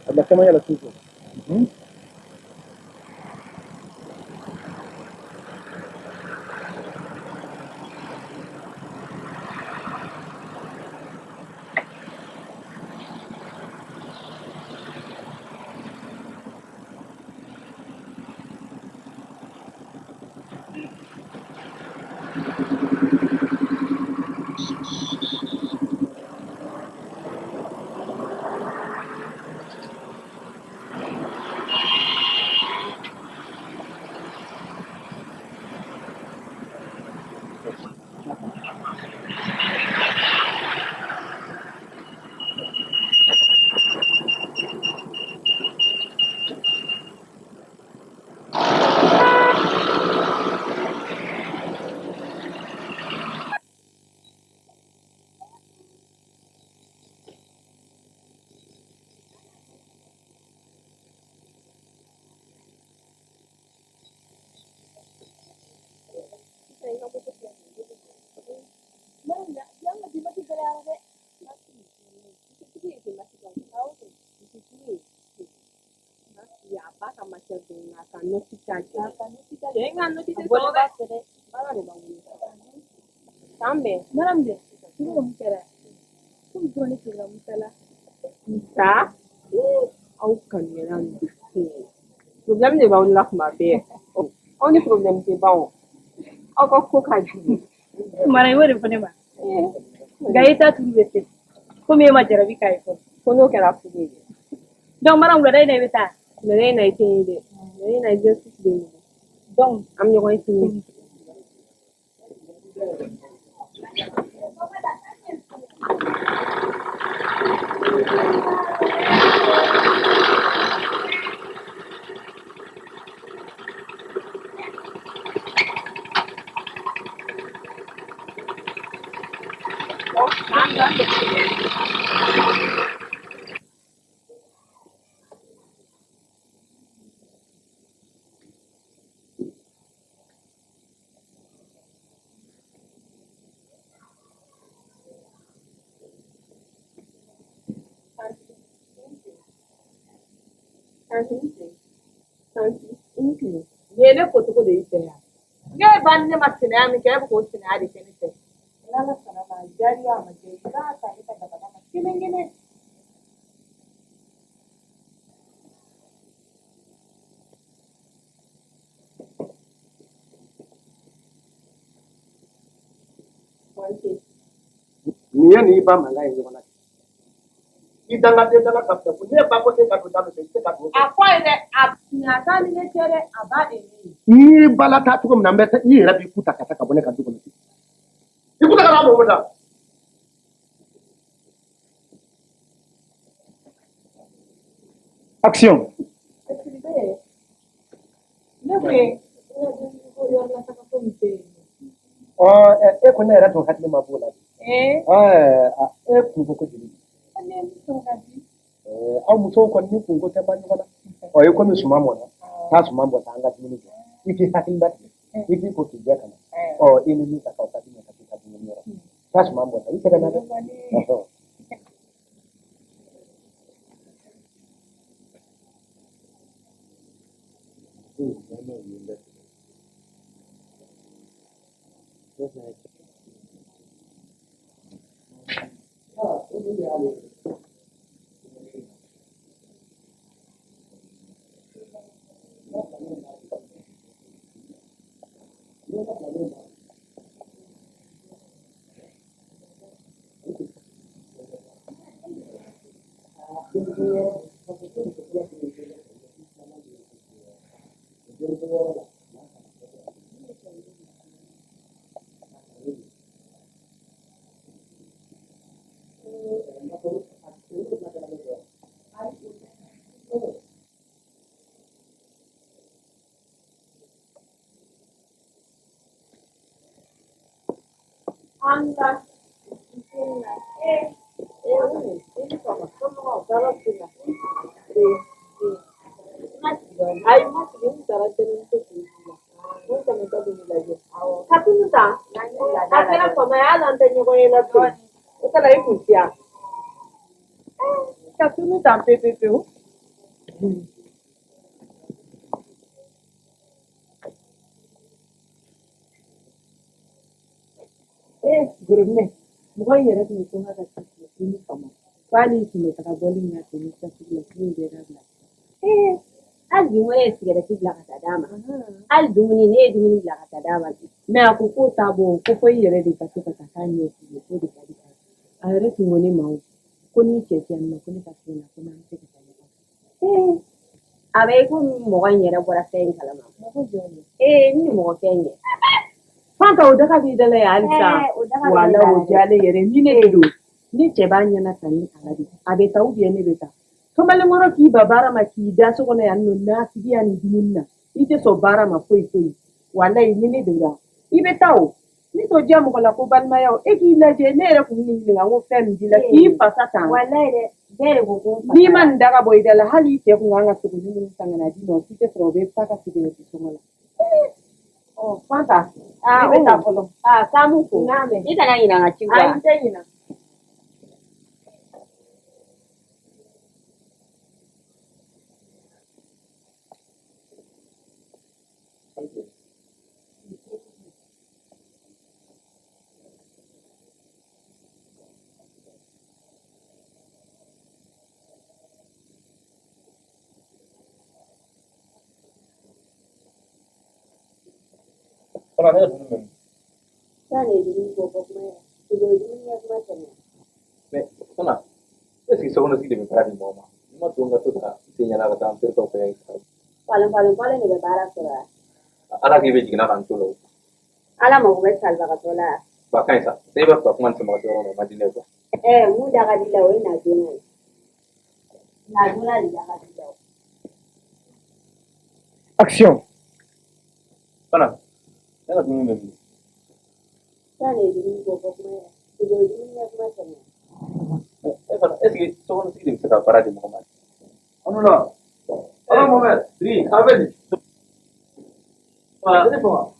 A bila camancɛ la toujours. Aw kanuya problème de b'aw la kuma bɛɛ. Aw ni problème tɛ ban o. Aw ka ko ka jugu. Mara i y'o de fɔ ne ma. Nka i ta turu bɛ se. Komi e ma jarabi k'a ye fɔlɔ. Ko n'o kɛra furu ye. Donc Mara wulada in na i bɛ taa. Wulada in na i tɛ ye dɛ. Wulada in na exercice bɛ n bolo. Donc an bɛ ɲɔgɔn ye sini. Nin ye ne ko cogo de y'i fɛ yan. Ne ba ni ne ma sinaya min kɛ, e bɛ k'o sinaya de kɛ ne fɛ. N'Ala sɔnna ma, a diyara i ye a ma diya i ye, i b'a ta ne ka dabada kan kelen kelen. Nin ye n'i ba mankan ye ɲɔgɔn na. I dangaden danga ka fisa ne ba ko e ka don da min fɛ, i tɛ se ka don. A fɔ a ye dɛ, a sinaya t'a ni ne cɛ dɛ, a ba de ye ne ye. N'i bala taa cogo min na, n bɛ taa i yɛrɛ b'i ku ta ka taa ka bɔ ne ka du kɔnɔ. I ku ta ka taa mɔgɔ da. Action. Ne ko ye, yɔrɔ la taga ko min tɛ yen. Ɔ e ko ne yɛrɛ tun hakili ma b'o la. E kunko ko joli. Ne sɔrɔ ka di. Aw musow kɔni ni kunko tɛ ban ɲɔgɔn na. Ɔ i komi suman mɔnna, taa suman bɔ sa an ka dumuni kɛ. I k'i hakili latigɛ, i k'i ko k'i jɛ ka na. Ɔ i ni min ka kan o ka di ka t'i ka dumuni yɔrɔ. Taa suman bɔ sa, i sɛgɛnna dɛ. An la. Eh, Umu, i ni sɔgɔma. Somɔgɔw, tɔɔrɔ t'i la? Ayi, n ma sigi, n taara tɛnɛmuso fɛ yen sisan. N tɛmɛtɔ bɛ n'i lajɛ. Ka tunu tan? A kɛra fama ye, hali an tɛ ɲɔgɔn ye la bilen. O kɛra i kun ti yan. Ka tunu tan pewu pewu pewu. Ee, Gorobinɛ, mɔgɔ in yɛrɛ tun bɛ ko n ka ci tigɛ k'i ni fama. K'ale tun bɛ taga bɔli min na ten sugu la k'i y'o bɛɛ dabila. Ee, hali bi n ko ne ye sigɛrɛti bila ka taa d'a ma. Hali dumuni, ne ye dumuni bila ka taa d'a ma bi. Mais a ko k'o t'a bɔ, ko fo i yɛrɛ de ka to ka taa k'a ɲɛ f'i ye, k'o de ka di a ye. A yɛrɛ tun ko ne ma o, ko n'i cɛ tɛ yan nɔ, ko ne ka se na, ko n'an bɛ se ka taa ɲɔgɔn fɛ. Ee, a bɛ i komi mɔgɔ in yɛrɛ bɔra fɛn in kalama. Mɔgɔ jɔn de? Ee, n ni mɔgɔ fɛn in ye. Fanta, o daga b'i da la yan halisa. Ɛɛ, o daga bɛ ne Wala da la o dɛ. diyalen yɛrɛ ni ne de don. Ni cɛ b'a ɲɛna ta ni ala de. A bɛ taa ou bien ne bɛ taa. Kamalenkɔrɔ k'i ba baara ma k'i da so kɔnɔ yan nɔ nasigiya ni dumuni na. I tɛ sɔn baara ma foyi foyi. Walayi ni ne donna i bɛ taa o. Ni t'o diya mɔgɔ la ko balimaya o. E k'i lajɛ ne yɛrɛ kun bɛ n'i ɲininka n ko fɛn min b'i la k'i fasa tan. Walayi dɛ, bɛɛ de ko ko n fasa. N'i ma nin daga bɔ i da la hali i cɛ kun kan ka sogo minnu san ka na d'i ma o si tɛ sɔrɔ o bɛ taa ka sigɛrɛti sɔngɔ la. Ɔ Fanta, Aa, ne bɛ taa Umu. fɔlɔ. Aa, k'an b'u fo. N y'a mɛn. I kana ɲinɛ an ka ci kɔ. Ayi, n tɛ ɲinɛ. Fana ne ka dumuni bɛ min? Sani ye dumuni ko fɔ kuma ye. O ye dumuni kɛ kuma tɛmɛ. Mais Fana, est ce que sokɔnɔsigi de bɛ baara di mɔgɔ ma? N'i ma to n ka to ka n sen yala ka taa n terikɛw fɛ. Falen falen falen de bɛ baara sɔrɔ yan. Ala k'i bɛ jiginna ka n to la o. Ala mago bɛ salibagatɔ la. Ba ka ɲi sa. Ne b'a fɛ ka kuma ni samagatɔ yɔrɔ min na, o ma di ne ye quoi. Ɛɛ, mun da ka di la o ye na joona ye. Na joona de da ka di la o. Action. Fana, ne ka dumuni bɛ min? Sani ye dumuni ko fɔ kuma ye. O ye dumuni kɛ kuma tɛmɛ. Mais e fana, est ce que sokɔnɔsigi de bɛ se ka baara di mɔgɔ ma? Anula. Ala Mohamed. Diri. A bɛ di? Ne fama.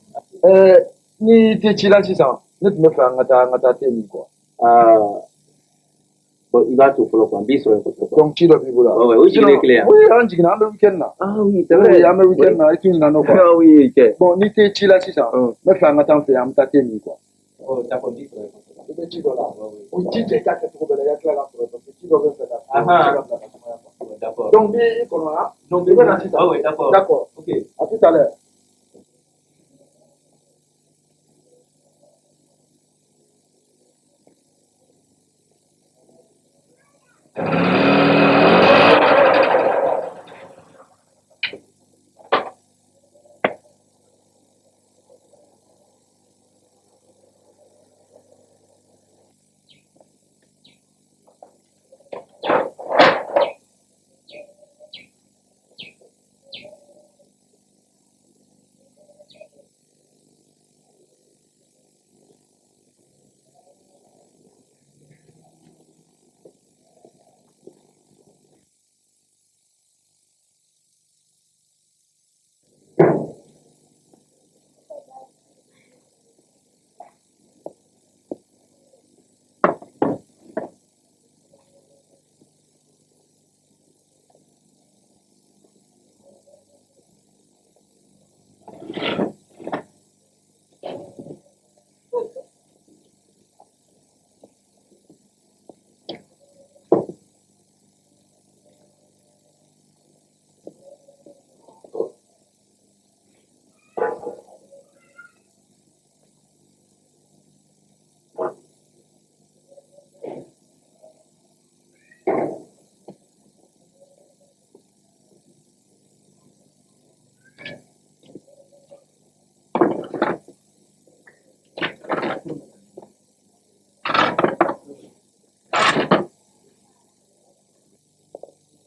Ɛɛ, n'i tɛ ci la sisan, ne tun bɛ fɛ an ka taa an ka taa te min quoi. Aa, bon, i b'a to fɔlɔ quoi, n b'i sɔrɔ yen kɔfɛ quoi. Donc ci dɔ b'i bolo wa? Ouais, ouais, o jiginnen kelen yan. Oui, an jiginna, an bɛ week-end na. Ah oui, c'est Oui, vrai. an bɛ week-end na, i tun ɲinɛna o quoi. Ah oui, cɛ. Bon, n'i tɛ ci la sisan, n bɛ fɛ an ka taa an fɛ yen, an bɛ taa te min quoi. Oh, d'accord, n b'i sɔrɔ yen kɔfɛ. I bɛ ci dɔ la. Ouais, ouais. O jija i k'a kɛ cogo bɛɛ la, i ka tila ka sɔrɔ parce que ci dɔ bɛ fɛ ka Ah, o bɛ se ka bila ka sumaya quoi. Ouais, d'accord. Donc n b'i kɔnɔ han. Donc, I bɛ na sisan. Ah oui, d'accord. D'accord. Ok. À tout à l'heure.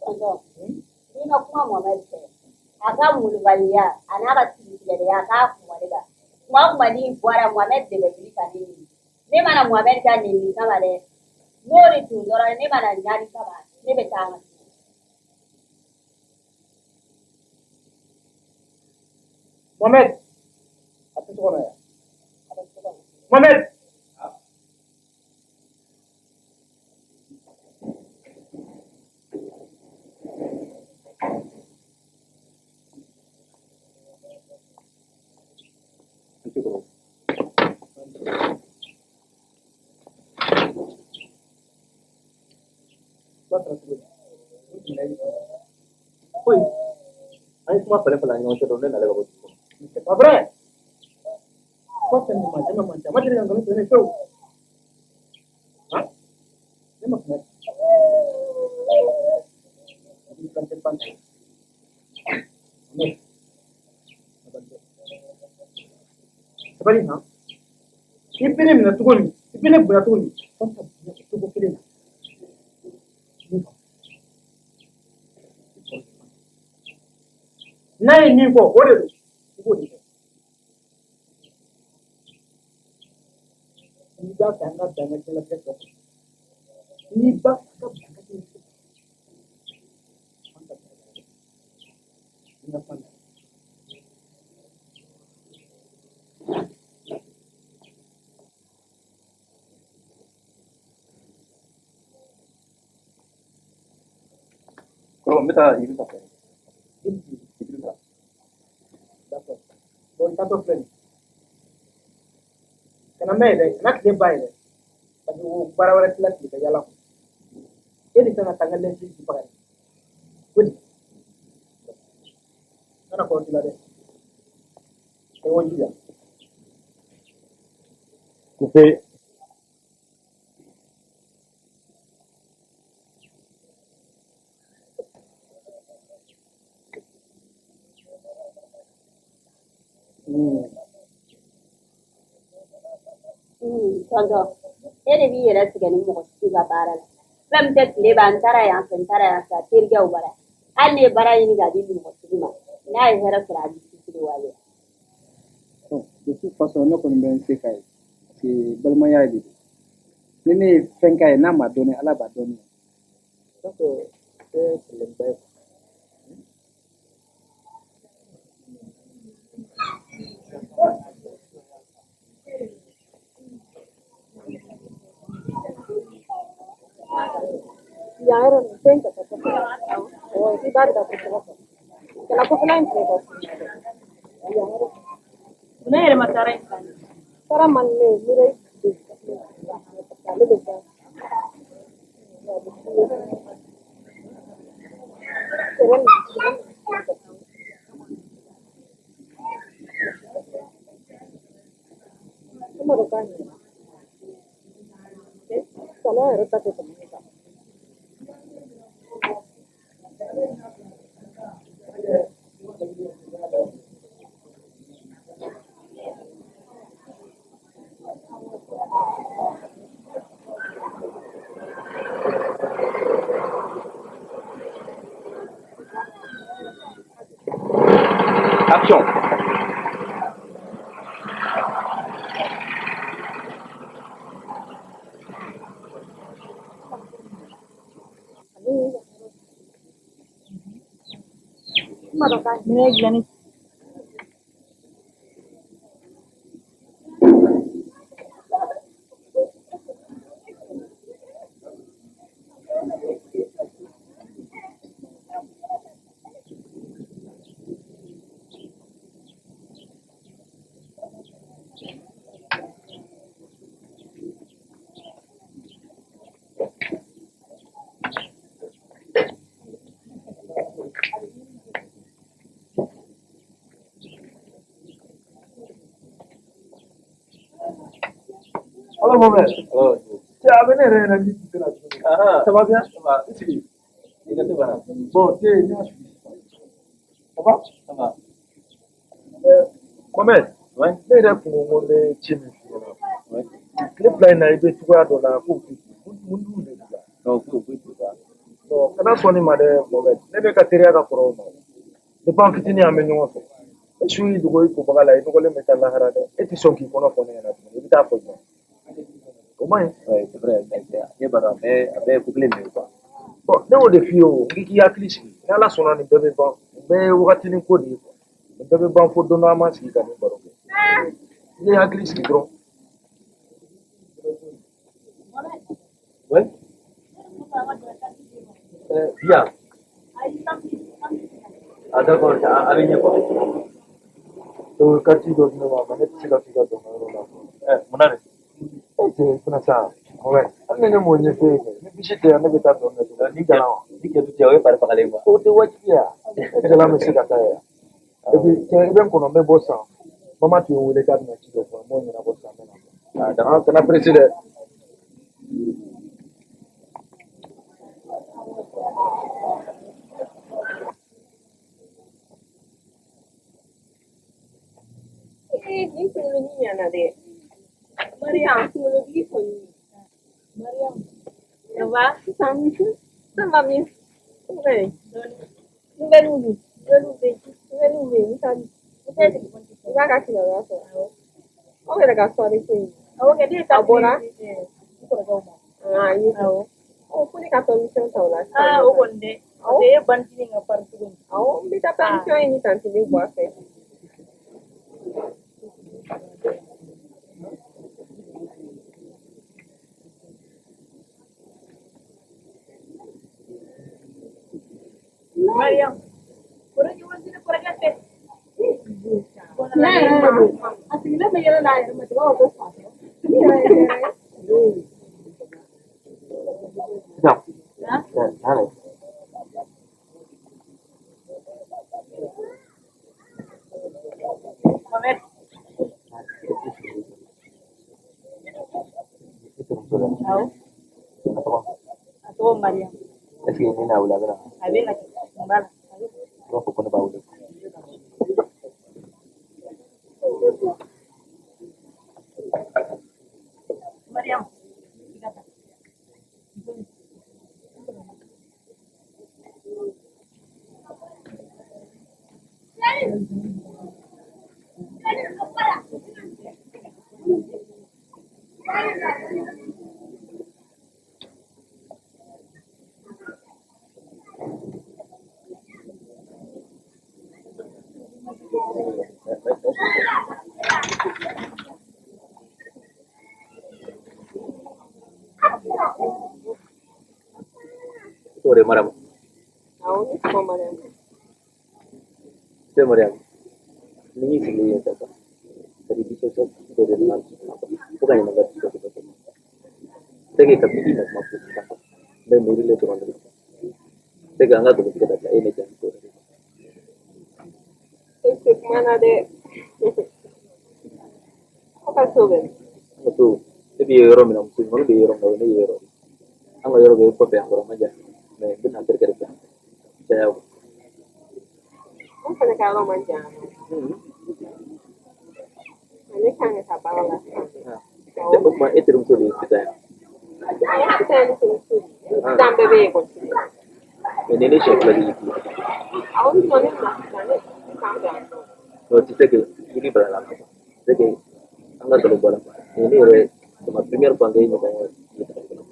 Tonton, n'i ma kuma Mohamed fɛ, a ka molobaliya a n'a ka sigitigɛlenya a k'a kun wale la. Kuma o kuma n'i bɔra Mohamed de bɛ wuli ka ne ɲini. Ne ma na Mohamɛd ka nɛni kama dɛ. N'o de tun dɔrɔn ne ma na ɲani kama, ne bɛ taa n ka so. Mohamed, a tɛ so kɔnɔ yan. Mohamed! Foyi. An ye kuma falen falen an ni ɲɔgɔn cɛ dɔrɔn ne nalen ka bɔ dugu kɔnɔ. C'est pas vrai. Ko fɛn min ma jama man ca, ma deli ka nkalon tigɛ ne fewu. Han? Ne ma kuma. I kan tɛ ban. Mohamed, sabali dɛ. Sabali han. I bɛ ne minɛ cogo min, i bɛ ne bonya cogo min, Fanta bonya o cogo kelen na. N'a ye min fɔ o de don, i b'o de kɛ. N'i b'a fɛ an ka bɛn an ka diɲɛlatigɛ tɔ kɔnɔ, n'i b'a fɛ an ka bɛn an ka diɲɛlatigɛ tɔ kɔnɔ, Fanta n ka kuma mɛn. Kɔrɔ, n bɛ taa Idrissa fɛ. Idrissa. D'accord. Bon, i taatɔ filɛ nin ye. Kana mɛn yen dɛ, kana tile ban yen dɛ. Parce que o baara wɛrɛ t'i la tile ka yaala kɔ. E de kan ka taa n ka lɛnsi dibaga ye. Ko di? Kana kɔlɔsi la dɛ. I b'o jija. Coupé. Tonton, e de b'i yɛrɛ tigɛ ni mɔgɔ sugu ka baara la. Fɛn min tɛ tile ban, n taara yan fɛ, n taara yan fɛ, a terikɛw bara. Hali ne ye baara ɲini k'a di mɔgɔ sugu ma, n'a ye hɛrɛ sɔrɔ a b'i suturu waleya. Bon, de toute façon, ne kɔni bɛ n se k'a ye parce que balimaya de don. Ni ne ye fɛn k'a ye n'a ma dɔn ne, Ala b'a dɔn ne ye. Donc, c'est problème ba ye. Yan yɔrɔ nin fɛn ka taa kɔfɛ. Ɔ i b'a da kosɛbɛ. Kana kɔfɛla in tigɛ ka sigi dɛ. Yan yɔrɔ. Munna e yɛrɛ ma taara in san? Taara man di ne ye, Mireille de ale bɛ taa. Ne m'a dɔn k'a ɲɛna. Salon yɛrɛ ta tɛ tɛmɛ ne kan. Action. Ne ye dilanni Alors, Mohamed. Oh, Cɛ, a bɛ ne yɛrɛ ɲɛna k'i tun tɛna tuguni. ah, Ça va bien? Ça va. I sigi. I ka se bana. Bon, te, ne y'a suivi sisan. Ça va? Ça va. Mohamed, Ouais. ne yɛrɛ kun ko n ko n bɛ ci min f'i ɲɛna. Ouais. Tile fila in na i bɛ cogoya dɔ la k'o tɛ mun dun de b'i la. Non, foyi foyi t'o la. Bon, kana sɔn nin ma dɛ, Mohamed. Ne bɛ ka teriya ka kɔrɔ o ma. Depuis an fitinin an bɛ ɲɔgɔn fɛ. E su y'i dogo i kobaga la, i nɔgɔlen bɛ taa lahara dɛ. E tɛ sɔn k'i kɔnɔ fɔ ne ɲɛna tuguni, i bɛ taa fɔ jɔn? O man ɲi. Ouais, c'est vrai, mais ne b'a dɔn a bɛɛ ye ko kelen de ye quoi. Bon, ne y'o de f'i ye o, n k'i k'i hakili sigi. Ni Ala sɔnna, nin bɛɛ bɛ ban. Nin bɛɛ ye wagatinin ko de ye quoi. Nin bɛɛ bɛ ban fo don dɔ an b'an sigi ka nin baro kɛ. I ye hakili sigi dɔrɔn. Ouais. Bien. Ah d'accord, a bɛ ɲɛ quoi. O ye carte dɔ di ne ma, mais ne tɛ se ka f'i ka dɔn yɔrɔ la. Mun na de? E cɛ fana sa, Mohamed, hali ni ne m'o ɲɛf'e ye kɛ, ni bisi tɛ yan, ne bɛ taa dɔn kɛ cogo di? Ni jalan wa? Ni kɛ tu cɛ, o ye fari fagalen quoi. O tɛ wajibi ye wa? E jalan bɛ se ka taa yan. Et puis cɛ, i bɛ n kɔnɔ, n bɛ bɔ sisan. Mama tun ye n wele k'a bɛna ci dɔ fɔ n b'o ɲɛnabɔ sisan, n bɛ na. Ah d'accord. Ah, kana pressé dɛ. Ee, nin kunkolonin ɲana dɛ. Mariam, kunkolotigi kɔni. Mariam, ça va? Sisan, ça va bien. Ouais. Nouvelle ou dun? Nouvelle bɛ yen, nouvelle bɛ yen, Musa. Musa ye téléphone ci. I b'a ka kibaruya sɔrɔ. Awɔ. Aw yɛrɛ ka soirée ko in. Awɔ kɛ, ne ye A bɔra? N kɔrɔkɛw ma. Ah, i ye. Awɔ. Ɔ, ko ne ka permission ta o la sisan. Ah, o kɔni dɛ. Parce que e banitinin ka pari cogo min. Awɔ, n bɛ taa permission ɲini tantine bɔ a fɛ. Mariam, kɔrɔkɛ wari ne kɔrɔkɛ fɛ. Ne yɛrɛ de don. A sigilen bɛ yɛlɛ la a yɛrɛ ma ten, i b'a fɔ ko fa. Ne yɛrɛ ye hɛrɛ ye. Sisan. Han? Na lajɛ. Mohamed. I terimuso dɛ? Awɔ. A tɔgɔ? A tɔgɔ Mariam. Est ce que ni n'a wele, a bɛ na? A bɛ na kɛ. Mun b'a la? A bɛ na. I b'a fɔ ko ne b'a wele. Mariam, i ka taa. I tɔgɔ de ye Mariam? Awɔ, ne tɔgɔ Mariam. Se Mariam, ni y'i sigilen yen sisan, c'est à dire discussion dɔ de nana dusukun na quoi, fo ka ɲininkali dɔ kɛ. C'est que kabini i na kuma fo sisan, n bɛ miirili dɔrɔn de la. C'est que an ka nkalon tigɛ dabila, e ye ne jaabi ko de. E tɛ kuma na dɛ. Aw ka so bɛ min? An ka so, ne bɛ yɔrɔ min na, muso ɲuman bɛ yɔrɔ min na, o ye ne ye yɔrɔ de. An ka yɔrɔ bɛ kɔfɛ yan kɔrɔ, man jan, mais n bɛ na n terikɛ de fɛ yan caya quoi. An fana ka yɔrɔ man jan yan nɔ. Ne kan ka taa baara la sisan. Awɔ. O tuma e terimuso de ye sisan yan? Awɔ, sisan ye ne terimuso de ye. Sisan bɛɛ bɛ ekɔli la. Mais ni ne siɲɛ fila de y'i tulo. Awɔ, sinon ne bɛna sisan, ne sisan bɛ yan nɔ. Non, tu sais que i bala la quoi. C'est que an ka nkalon bɔ a la quoi. Nin ye ne yɛrɛ, c'est ma première fois n k'e ɲɔgɔn ye téléphone na.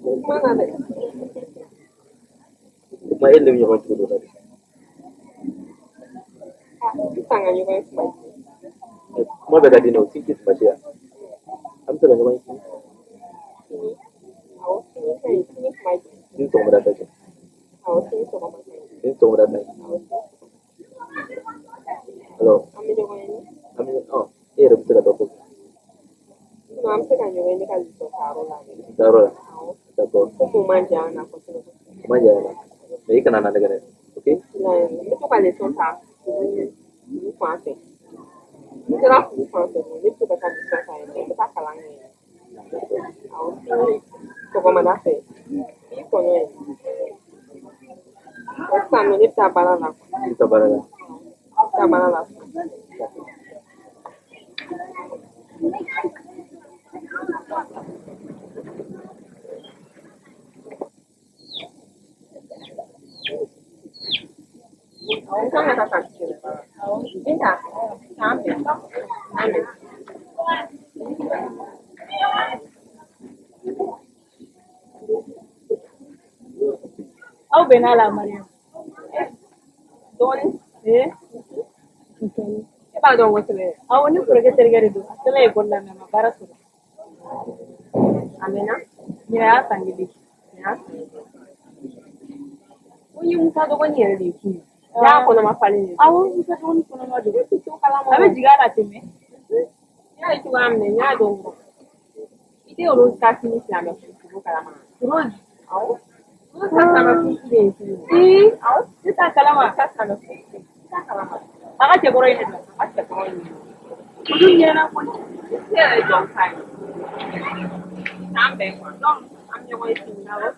Kuma na dɛ. O tuma e ni ne bɛ ɲɔgɔn cogo dɔ la de. Ah, sisan ka ɲɔgɔn ye kuma jumɛn? Kuma bɛɛ ka di ne ye, o t'i tɛ tuma si yan. An bɛ se ka ɲɔgɔn ye sini? Sini. Awɔ, sini ka ɲi. Sini kuma jumɛn? Sini sɔgɔmada fɛ kɛ. Awɔ, sini sɔgɔma ka ɲi. Sini sɔgɔmada fɛ. Awɔ. Alors, An bɛ ɲɔgɔn ye. an bɛ ɔ e yɛrɛ bɛ se ka dɔ fɔ? Sinon an bɛ se ka ɲɔgɔn ye ne ka leçon ta yɔrɔ la dɛ. Dayɔrɔ la. Awɔ. D'accord. Komi o man jan an na kosɛbɛ kosɛbɛ. O man jan na. Mais i kana na nɛgɛ dɛ. Ok? Sinon n bɛ to ka leçon ta olu fan fɛ. N sera k'u fan fɛ, ne bɛ to ka taa leçon ta yen nɔ, n bɛ taa kalan kɛ yen. Awɔ, sini sɔgɔmada fɛ, b'i kɔnɔ yen. O sisan nɔ, ne bɛ taa baara la. I bɛ taa baara la. N bɛ taa baara la. Awɔ, n kan ka taa tantie kɛlɛ baara la. Binta, k'an bɛn. An bɛn. Aw bɛn'a la Mariam. Dɔɔni. Ee? E b'a dɔn kosɛbɛ. Awɔ, ne kɔrɔkɛ terikɛ de don. A sera ekɔli la, mais a ma baara sɔrɔ. A mɛnna? Ɲinan y'a san kelen. Nin y'a san kelen. Ko n ye Musa dɔgɔnin yɛrɛ de ye kunun. Ja kɔnɔma falen de don. Awɔ, Musa dɔgɔnin kɔnɔma don. Ne tɛ t'o kalama. A bɛ jigin a la ten mɛ. N y'a ye cogoya min na, n y'a dɔn dɔrɔn. I tɛ Rose ka fini silamɛ furu kalama. Rose? Awɔ. Rose ka silamɛ furu de ye fini. Ii, Awɔ. ne t'a kalama. Ka silamɛ furu. I t'a kalama. A ka cɛkɔrɔ ye ne dɔn. A ka cɛkɔrɔ ye ne dɔn. Olu ɲɛna koyi. Ne yɛrɛ jɔ ka ye. K'an bɛn quoi. Donc, an bɛ ɲɔgɔn ye sini. Awɔ.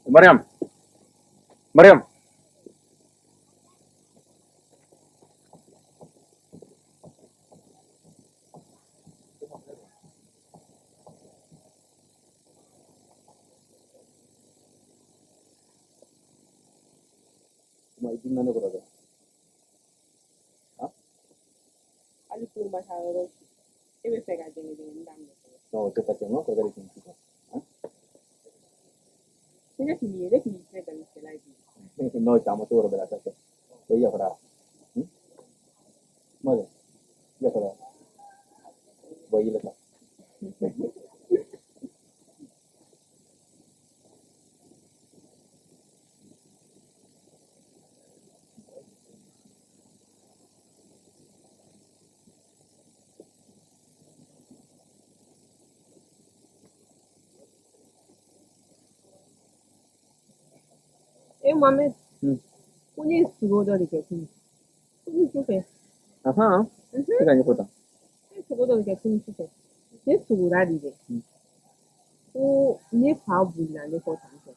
Mariam, Mariam. Kuma i dimina ne kɔrɔ dɛ. Hali kuru ma taa yɔrɔ si. E bɛ fɛ ka jɛngɛ jɛngɛni daminɛ fɔlɔ. Non, o tɛ parce que n ka kɔrɔkɛ de tun bɛ sisan. Ni ne tun b'i ye, ne tun b'i kɛ dalikɛla ye bi. Non, caman t'o yɔrɔ bɛɛ la sa. O yafara. Kuma dɛ. Yafara. Bɔ yɛlɛ sa. E Mohamed, ko ne ye sogo dɔ de kɛ kunun. Kunun su fɛ. Ahan. Se ka ɲɛfɔ tan. Ne ye sogo dɔ de kɛ kunun su fɛ. Ne sogora de dɛ. Ko ne fa bolila ne kɔ tan tɔ.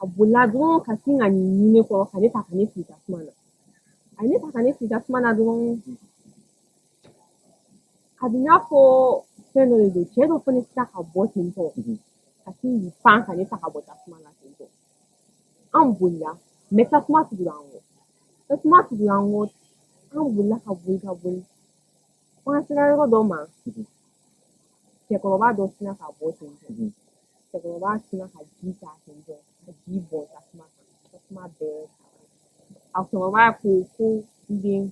A bolila dɔrɔn ka sin ka nin ne kɔrɔ ka ne ta ka ne fili tasuma na. A ye ne ta ka ne fili tasuma na dɔrɔn. A bɛ n'a fɔ fɛn dɔ de don. Cɛ dɔ fana sera ka bɔ ten tɔ. Ka sin k'i pan ka ne ta ka bɔ tasuma na ten tɔ. An bolila, mais tasuma tugura an kɔ. Tasuma tugura an kɔ, an bolila ka boli ka boli. Fo an sera yɔrɔ dɔ ma, cɛkɔrɔba dɔ sinna ka bɔ ten tɔ. Cɛkɔrɔba sinna ka ji ta ten tɔ, ka ji bɔn tasuma kan. Tasuma bɛɛ taara. A cɛkɔrɔba ko ko n den,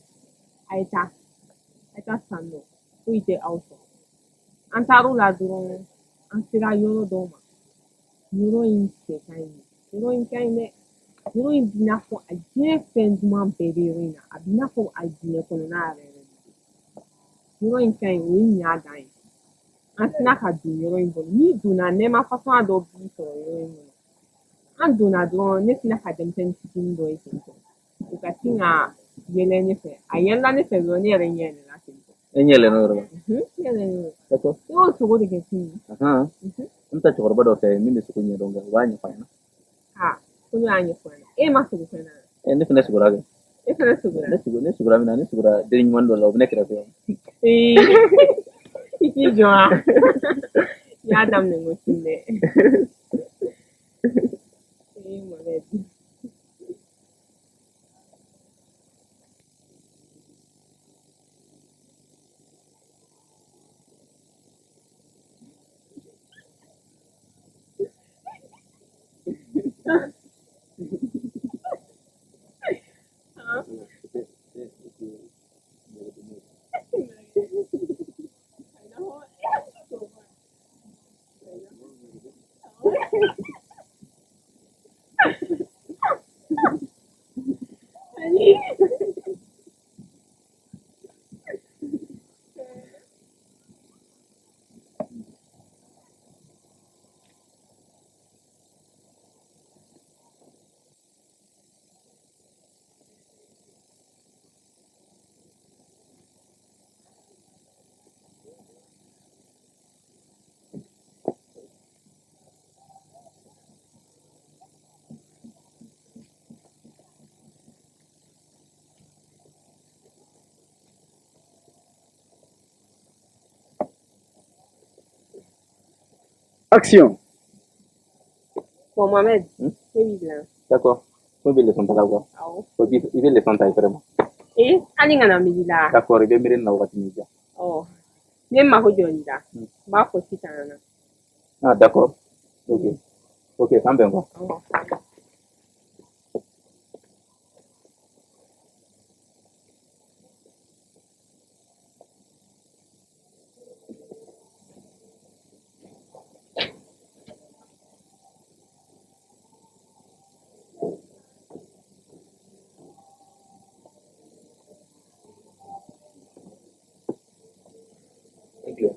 a ye taa, a ye taa san nɔ, foyi tɛ aw sɔrɔ. An taar'o la dɔrɔn, an sera yɔrɔ dɔw ma. Yɔrɔ in cɛ ka ɲi, yɔrɔ in ka ɲi dɛ. Yɔrɔ in b'i n'a fɔ a diɲɛ fɛn duman bɛɛ bɛ yɔrɔ in na. A b'i n'a fɔ a diɲɛ kɔnɔna yɛrɛ yɛrɛ de. Yɔrɔ in ka ɲi, o ye ɲa dan ye. An sina ka don yɔrɔ in kɔnɔ. N'i donna, nɛɛma fasɔn dɔ b'i sɔrɔ yɔrɔ in kɔnɔ. An donna dɔrɔn, ne sina ka denmisɛnnin fitinin dɔ ye ten tɔ. O ka sin ka yɛlɛ ne fɛ. A yɛlɛla ne fɛ dɔrɔn, ne yɛrɛ ɲɛ yɛlɛla ten tɔ. E ɲɛ yɛlɛnna o yɔrɔ la? Ne yɛlɛnna o. D'accord. I y'o sogo de kɛ sini. An bɛ taa cɛkɔrɔba dɔ fɛ min bɛ sogo ɲɛdɔn kɛ, o b'a ɲɛfɔ an ɲɛna. Aa, ko ne y'a ɲɛfɔ an ɲɛna. E ma sogo fɛn na? Ne fana sogora kɛ. E fana sogora? Ne sogora min na, ne sogora den ɲuman dɔ la, o bɛ ne kɛrɛfɛ yan. Ee, i k'i jɔ wa? I y'a daminɛ ko sini dɛ. Ee, Mohamed. Action. Bon, Mohamed, ne b'i bila. D'accord. Ko bɛ leçon ta la quoi? Awɔ. O i bɛ leçon ta vraiment. Ee, hali kana miiri la. D'accord, i bɛ miiri nin na wagati min diya. Ɔ, ne mako jɔ nin la. N b'a fɔ sisan nɔ. Ah, d'accord. Ok. Ok, k'an bɛn quoi. Awɔ. Thank you.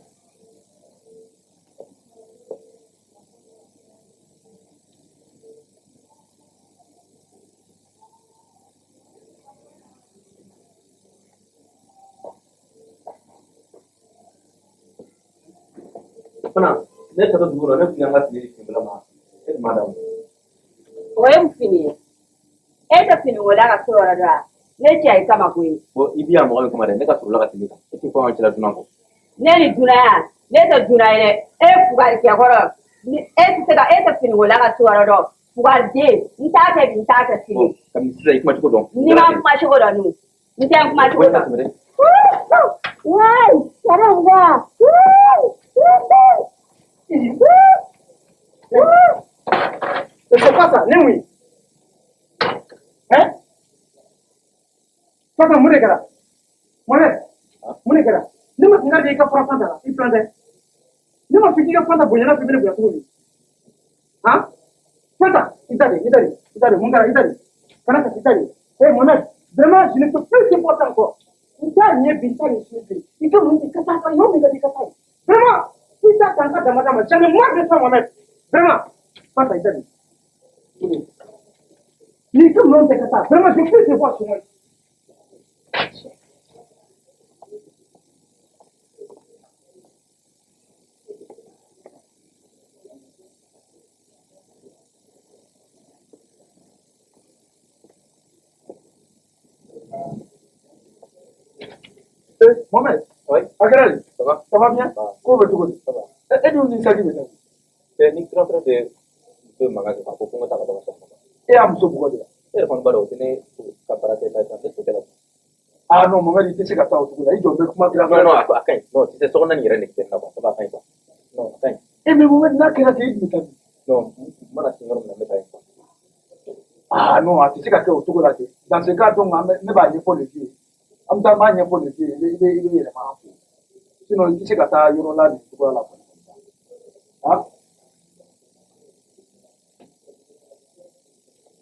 Fana, ne taara dugu la, ne tun y'an ka tile senfila ma. E tun b'a d'a ma. O ye mun fini ye? E tɛ fini ko la ka so yɔrɔ dɔn wa? Ne cɛ ye kama koyi. Bon, i bi yan mɔgɔ min kama dɛ, ne ka sɔrɔ la ka tɛmɛ kan. E tɛ fɔ an cɛla dunan kɔ. Ne ni dunanya, ne tɛ dunan ye dɛ. E fugarikɛ kɔrɔ, ni e tɛ se ka e tɛ fini ko la ka so yɔrɔ dɔn. Fugariden, n t'a kɛ bi, n t'a kɛ sini. Bon, kabini sisan i kuma cogo dɔn. N'i ma kuma cogo dɔn dun, n tɛ n kuma cogo dɔn. Wayi, caramba! Mais c'est quoi ça? Ne mun ye? Hein? Fanta, mun de kɛra? Mohamed, mun de kɛra? Ne ma kangari da i ka fura Fanta la, i filan tɛ. Ne ma fɔ k'i ka Fanta bonya n'a fɔ i bɛ ne bonya cogo di? Han? Fanta, i da de, i da de, i da de, mun kɛra? I da de. Kana kasi, i da de. Eh Mohamed, vraiment, je ne peux plus supporter encore. N t'a ɲɛ bi, n t'a ɲɛ sini bi. I ka mun, i ka taa yɔrɔ min ka di i ka taa yen. Vraiment, i t'a ta n ka dama d'a ma. J'en ai marre de toi, Mohamed. Vraiment. Fanta, i da de. N'i ka minɛnw tɛ ka taa, vraiment, je peux te voir chez moi. Eh, Mohamed. Oui. A kɛra di? Ça va? Ça va bien? Ça va. Ko bɛ cogo di? Ça va. E dun ni saki bɛ taa. Eh, ni grand frère de muso ye mankan kɛ k'a fɔ ko n ka taa ka bɔ ka so kɔnɔ. E y'a muso bugɔ de wa? E yɛrɛ kɔni b'a dɔn o tɛ ne ka baara kɛ ta ye, ne t'o kɛ la. Ah non, Mohamed, i tɛ se ka taa o cogo la. I jɔ n bɛ kuma grand Non, frère. non, a ka ɲi. Non, tu sais, sokɔnɔna nin yɛrɛ nege tɛ ne la quoi. Ça va, a ka ɲi quoi. Non, a ka ɲi. Eh, mais Mohamed, n'a kɛra ten, i tun bɛ taa min? Non, n mana se yɔrɔ min na, n bɛ taa yen quoi. Ah non, a tɛ se ka kɛ o cogo la ten. Dans ce cas donc an bɛ ne b'a ɲɛfɔ le vieux ye. An bɛ taa n b'a ɲɛfɔ le vieux ye, i bɛ yɛlɛma an fɛ yen. Sinon i tɛ se ka taa yɔrɔ la nin cogoya la kɔni. Ah.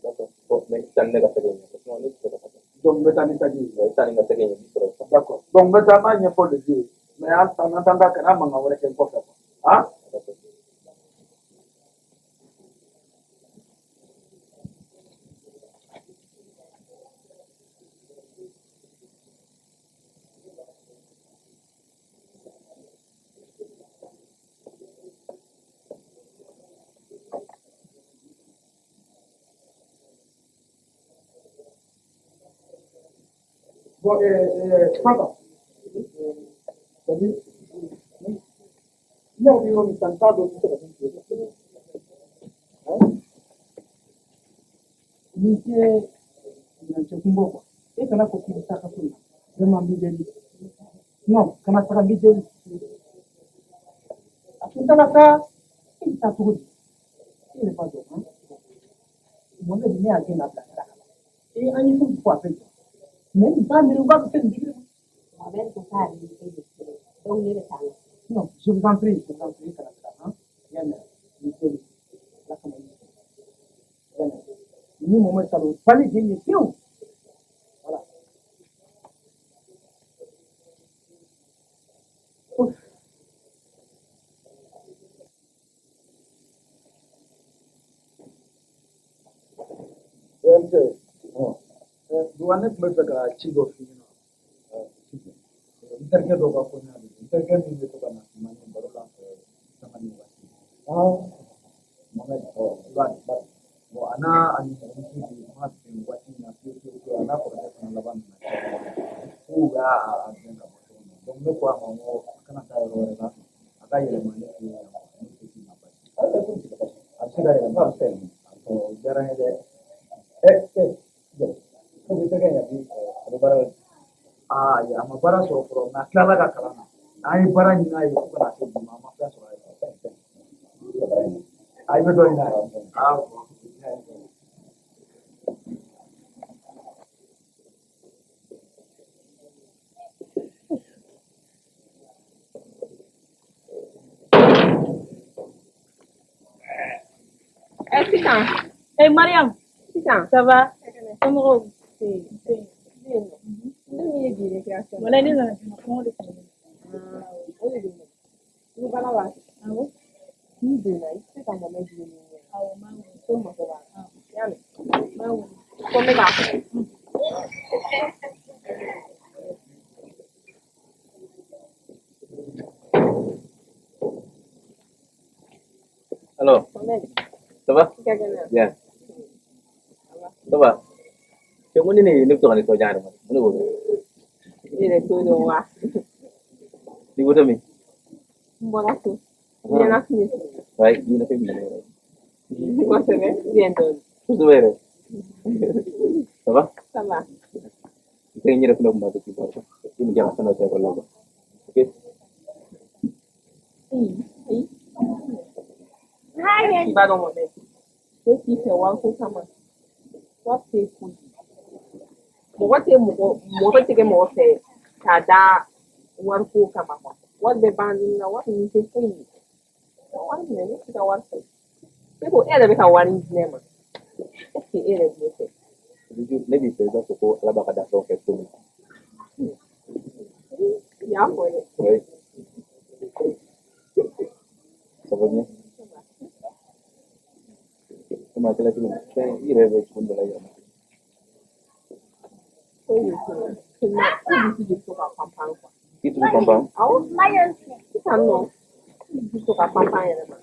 D'accord. Bon, mais sisan ne ka sɛgɛ in ɲɛ, sinon ne tɛ se ka taa. Donc n bɛ taa ni taji ye. I bɛ taa ni ka sɛgɛ in ɲɛ, n b'i sɔrɔ sisan. D'accord. Donc n bɛ taa n b'a ɲɛfɔ le vieux ye. Mais en attendant kana mankan wɛrɛ kɛ n kɔfɛ quoi. Ah. D'accord. Bon, Fanta, c'est-à-dire, ne yɛrɛ bɛ yɔrɔ min sisan, n t'a dɔn n bɛ se ka min kɛ. N'i tɛ ɲinan kun bɔ quoi. E kana fɔ k'i bɛ taa ka so in na. Vraiment n b'i deli. Non, kana taga n b'i deli. A tun t'a la sa, e bɛ taa cogo di? E yɛrɛ b'a dɔn han. Mohamed ne y'a gɛn ka bila sira kan. E an ye fɛn fɔ a bɛɛ jɔ. Mais nin t'a miiri k'a bɛ se nin degré ma. Mohamed ko k'ale ni e de kelen donc ne bɛ taa n ka so. Non, je vous en prie, je vous en prie, kana taga han. I y'a mɛn, n b'i deli. Ala kama i y'a mɛn. Ni Mohamed ta don, bali de ye pewu. Voilà. Ouf. OMC. Duba ne tun bɛ fɛ ka ci dɔ f'i ɲɛna. N terikɛ dɔ ka koɲa de don. N terikɛ min bɛ to ka na kuma ni baro la an fɛ sanga ni waati. Mohamed, i b'a dɔn. Bon, a n'a a nimɔgɔmuso de ma bɛn waati min na fiyewu fiyewu fiyewu, a n'a kɔrɔkɛ fana laban nana kɛ ɲɔgɔn na. F'u y'a a gɛn ka bɔ so kɔnɔ. Donc ne ko a ma n ko a kana taa yɔrɔ wɛrɛ la, a ka yɛlɛma ne fɛ yen yan quoi. Ne tɛ k'i ma baasi ye. A bɛ se ka yɛlɛma, a bɛ se ka yɛlɛma. O diyara n ye dɛ. Ko bɛ terikɛ in bi a bɛ baara la. Aa ayi, a ma baara sɔrɔ fɔlɔ, mais a tilala ka kalan na. An ye baara ɲini a ye fo ka na se bi ma, an ma fɛn sɔrɔ a ye. A i bɛ dɔ ɲini a ye. Ah bon. Ɛ sisan. Eh Mariam, Sisan. Ça va? Somɔgɔw? Ne yen nɔ. Ne min ye bi récréation. Walayi ne nana joona, kɔngɔ de tun bɛ ne na. O de don. I bɛ baara la. Awɔ. N'i donna i tɛ se ka Mohamed wele n ɲɛ. Awɔ, n b'a wele. Ko n mako b'a la. I y'a mɛn? N b'a wele. Ko n bɛ k'a fɔ. Alors, Mohamed, ça va? I ka kɛnɛ? Bien. Ça va? Cɛ ko ni ne bɛ to ka nisɔndiya yɛrɛ ma. Mun de b'o kɛ? I yɛrɛ t'o dɔn wa? N'i bɔtɔ min? N bɔra so. N ɲɛnafin de tun bɛ Ouais, i ɲɛnafin bɛ na ne yɛrɛ. n na. Kosɛbɛ, ou bien dɔɔnin. Kosɛbɛ yɛrɛ. Ça va? Ça va. I tɛ n yɛrɛ fɛnɛ kun b'a kɛ k'i bɔ. I ni jama fɛn dɔ tɛ ekɔli la quoi. Ok? Ayi, ayi. I b'a dɔn Mohamed, ne t'i fɛ wariko kama. Wari tɛ ko ye. Mɔgɔ tɛ mɔgɔ mɔgɔ tɛ kɛ mɔgɔ fɛ k'a da wariko kama quoi. Wari bɛ ban don na, wari ninnu tɛ foyi ye. Ka wari minɛ, ne tɛ ka wari fɛ. E ko e yɛrɛ bɛ ka wari di ne ma. Est ce que e yɛrɛ bɛ ne fɛ? Bijou, ne b'i fɛ i b'a fɔ ko Ala b'a ka danfɛnw kɛ cogo min na. I y'a fɔ dɛ. Oui. Ça va bien? Komi a kɛra cogo min, fɛn i yɛrɛ bɛ cogo dɔ la i yɛrɛ ma. Foyi de tɛ yen. Seulement, e dusu de bɛ to ka panpan quoi. I dusu panpan? Awɔ. Sisan nɔ, e dusu to ka panpan yɛrɛ ma.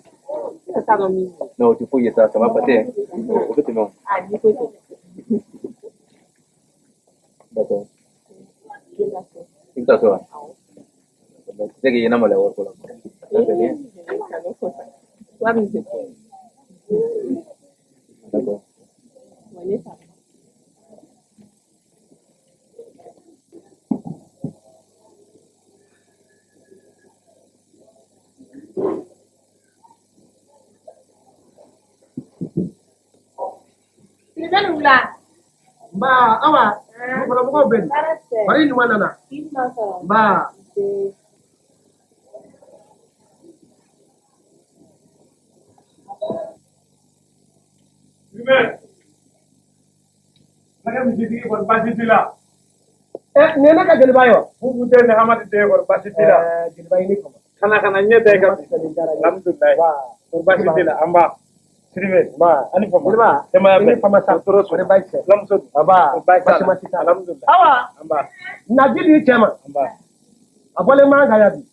Ne yɛrɛ t'a dɔn min don. Non, o tɛ foyi ye sa, ça va passer. Hein. O bɛ tɛmɛ o. A n'i ko ten. D'accord. I bɛ taa so. I bɛ taa so wa? Awɔ. Mais tu sais que i ɲɛna maloya wariko la quoi. Ça c'est bien. Ka ne fɔ sa. Wari in tɛ foyi ye. D'accord. Wa ne t'a dɔn. Sidibe. Cɛ ni wula. Nba Awa, dugukɔnɔmɔgɔw bɛ di? Baara tɛ. Fari ɲuman nana. I ɲuman sɔrɔ. Nba. Nse. Jumɛn? Ne ka misitigi kɔni baasi t'i la. Nin ye ne ka jeliba ye wa? Bubu den ni Hamadi den kɔni baasi t'i la. Jeliba i ni fama. Kana kana ɲɛ da i kan. Alhamdulilayi. Kɔni baasi t'i la. An ba. Sidibe. Nba. Ani fama. Jeliba. Denbaya I ni bɛɛ. fama sa. Tɔɔrɔ Kɔni baasi tɛ. Fulamuso dun. Aba. Kɔni baasi t'a la. Baasi ma t'i la. Alhamdulilayi. Awa. An ba. Na ji di cɛ ma. An ba. A bɔlen man kan yan bi.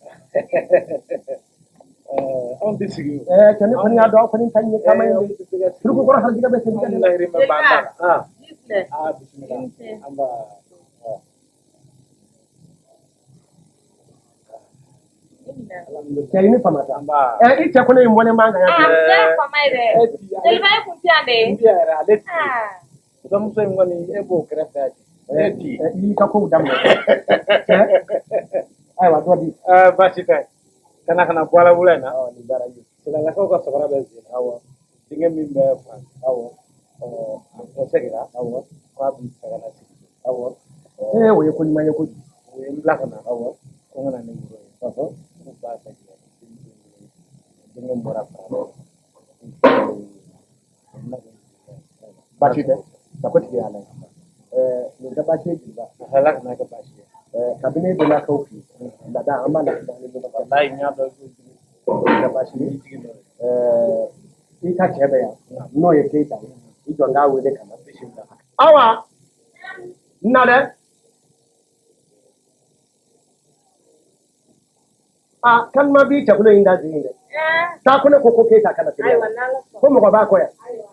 Anw tɛ sigi o. Cɛ ne kɔni y'a dɔn aw kɔni ta ɲɛ taama in de. Suruku kɔrɔ harijigɛ bɛ seli Anw de la. lahirimɛ b'an ta la. Ah. Ji filɛ. Ah, bisimila. I ni ce. An ba. I minɛ. Cɛ i ni fama sa. An ba. I cɛ ko ne in bɔlen man kan yan Ah, bi. cɛ fama ye dɛ. Jeliba e kun tɛ yan de. N bi yɛrɛ ale ti. Ah. Fulamuso in kɔni e b'o kɛrɛfɛ yan. E ti. I y'i ka kow daminɛ. Cɛ. Ayiwa dɔ di. Baasi tɛ. Kana kana bɔ ala wula in na. Ɔ nin diyara n ye. Sɛnɛlakaw ka samara bɛ sen na. Awɔ. Denkɛ min bɛ France. Awɔ. O seginna. Awɔ. K'a bɛ fɛ ka na sigi. Awɔ. O ye ko ɲuman ye kojugu. O ye n bila ka na. Awɔ. Ko n ka na ni woro ye. Ɔhɔ. Ko b'a fɛ k'i denkɛ min bɔra France. Baasi tɛ. Sakotigi y'a la. Nin tɛ baasi ye jeliba. Ala kana kɛ baasi ye. Kabini e donna kaw fɛ yen, laada an b'a laada ni ɲɔgɔn cɛ. Walayi n y'a dɔn i b'o jigi. Nin tɛ baasi ye. I jigi dɔ ye. I ka cɛ bɛ yan n'o ye Keyita ye, i jɔ n k'a wele ka na. Bisimila. Awa, n na dɛ. Aa, kalima b'i cɛkolo in da jigin dɛ. Taa ko ne ko Keyita kana teliya. Ayiwa n'Ala sɔnna. Ko mɔgɔ b'a kɔ yan. Ayiwa.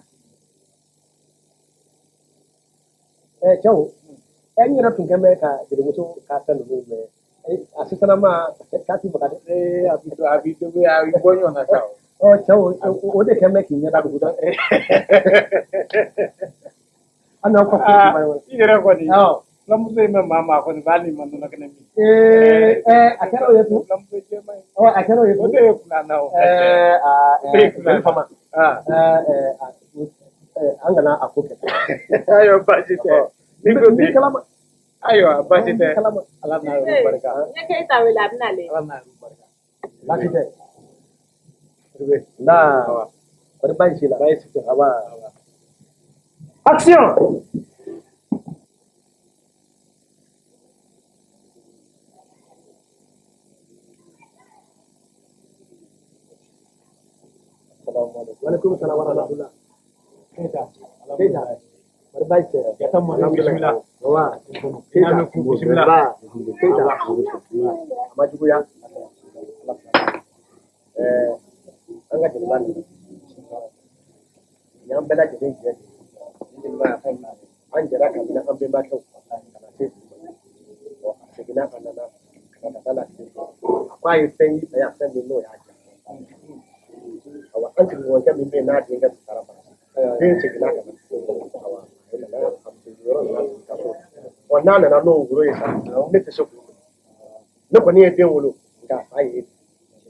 Cɛw, n yɛrɛ tun kɛn bɛ ka jelimuso ka fɛn ninnu mɛn. A sisanama k'a ti faga dɛ. A bi a bi a bi bɔ ɲɔgɔn na sa o. Ɔ cɛw, o de kɛn bɛ k'i ɲɛ da dugu dɛ. Hali n'aw ka ko tun ma I yɛrɛ kɔni. Awɔ. Fulamuso in bɛ maa maa kɔni hali n'i ma nɔnɔ kɛnɛ min. A kɛra o ye tun. Fulamuso jɛman ye. Ɔ a kɛra o ye O tun. de ye kunna na o. Aa, O de ye kunna jeli fama. Ah. An kana a ko kɛ. Ayiwa baasi tɛ. Ni ko N b'i ten. kalama. Ayiwa baasi N b'i tɛ. kalama. Ala n'a yɛrɛ barika. N ye Keyita wele a bɛ nalen. Ala n'a yɛrɛ barika. Baasi tɛ. Sidibe. Nba. Awa. Kɔni baasi t'i la. Baasi tɛ. Aba. Awa. Action! Waalaikum salam wa rahmatullah. Keyita. Keyita. Kɔni baasi tɛ. Jata mɔden bisimila. Wa. Keyita. Bisimila. Nba. Keyita. A ma juguya. An ka jeliba nana. Nin y'an bɛɛ lajɛlen jɛ de ye. Ni jeliba y'a fɛn bila. An jɛra kabini an bɛnbakɛw ka na se bi ma. Ɔ, a seginna a nana ka na ka taa lasigi. A ko a ye fɛn y'i fɛ yan fɛn min n'o y'a diya. Awa, an sigiɲɔgɔnkɛ min bɛ yen n'a denkɛ tun taara Faransi. Den seginna ka na. Awa, a nana a muso yɔrɔ nana sigi ka so. Ɔ, n'a nana n'o woro ye sa, ne tɛ se k'o minɛ. Ne kɔni ye den wolo, nka a fa ye e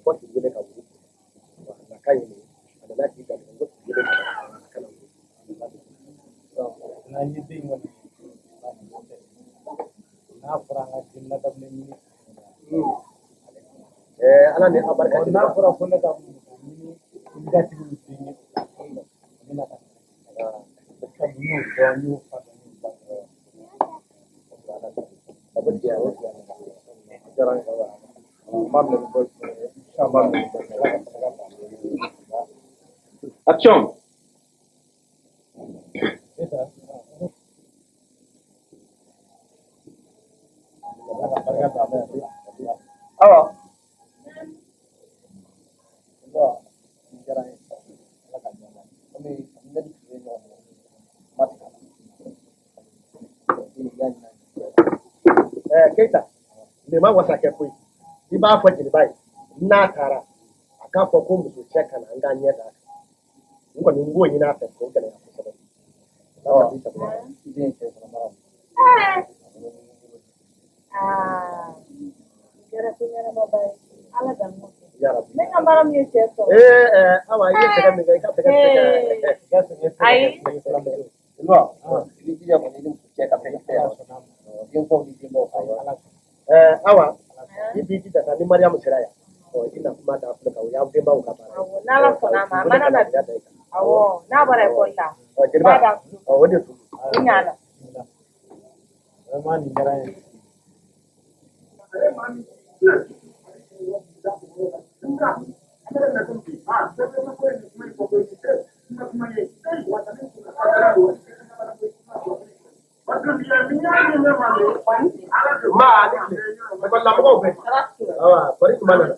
fɔ k'i wele ka woro. Wa a nakan ye nin ye. A nana k'i garijɛgɛ ko k'i wele ka na a kana woro. N'an ye den kɔni n'a fɔra an ka den ladamulen ɲini. Ala ni a barika. N'a fɔra ko ne ka muso ɲini n datigiw den ye n bɛna ka sabu n y'o dɔn n y'o fa dɔn n y'o ba dɔn. N b'a bila ni bɔ n b'a bila ni bɔ Ala ka barika don a la. Action! Keyita. Ala ka barika don a la. Awa. Nba, nin diyara n ye. Ala ka diya n ye. Komi ne ni tile ɲɔgɔn bolo. Ma tigɛ a la. I ni y'a ɲinan. Keyita, nin ma wasa kɛ koyi. I b'a fɔ jeliba ye, n'a taara, a k'a fɔ ko muso cɛ ka na an k'an ɲɛ d'a kan. N kɔni n b'o ɲini a fɛ k'o gɛlɛya kosɛbɛ. Ala ka i sago. I den ye cɛ fana mara. Aa, nin kɛra ko ɲɛnamaba ye. Ala ka n'o kɛ. Yarabi. Ne ka baara min ye cɛ sɔrɔ. Awa, i ye sɛgɛn min kɛ, i ka sɛgɛn tɛ se ka. I ka sɛgɛn tɛ se Ayi. ka kɛ filamuso. Jeliba. Mariyamu sera yan, ɔ i na kuma d'a tulo kan, o y'an bɛnbaw ka baara ye. Awɔ, n'Ala sɔnna a ma, a mana na bi. Awɔ, n'a bɔra ekɔli la. Ɔ jeliba, ɔ o de tun. O ɲana. Vraiment nin diyara n ye. Ma ani tile, ekɔlilamɔgɔw bɛ. Awa, kɔri tuma nana.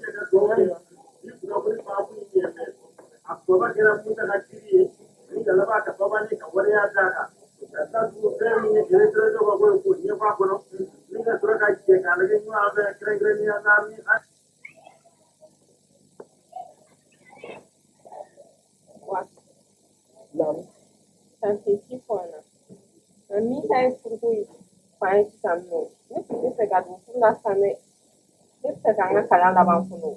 Wa Naamu. Tante ci fɔ an na. Nka min ta ye furuko ye fan ye sisan nɔ, ne tun tɛ fɛ ka don furu la sisan dɛ. Ne bɛ fɛ ka n ka kalan laban fɔlɔ.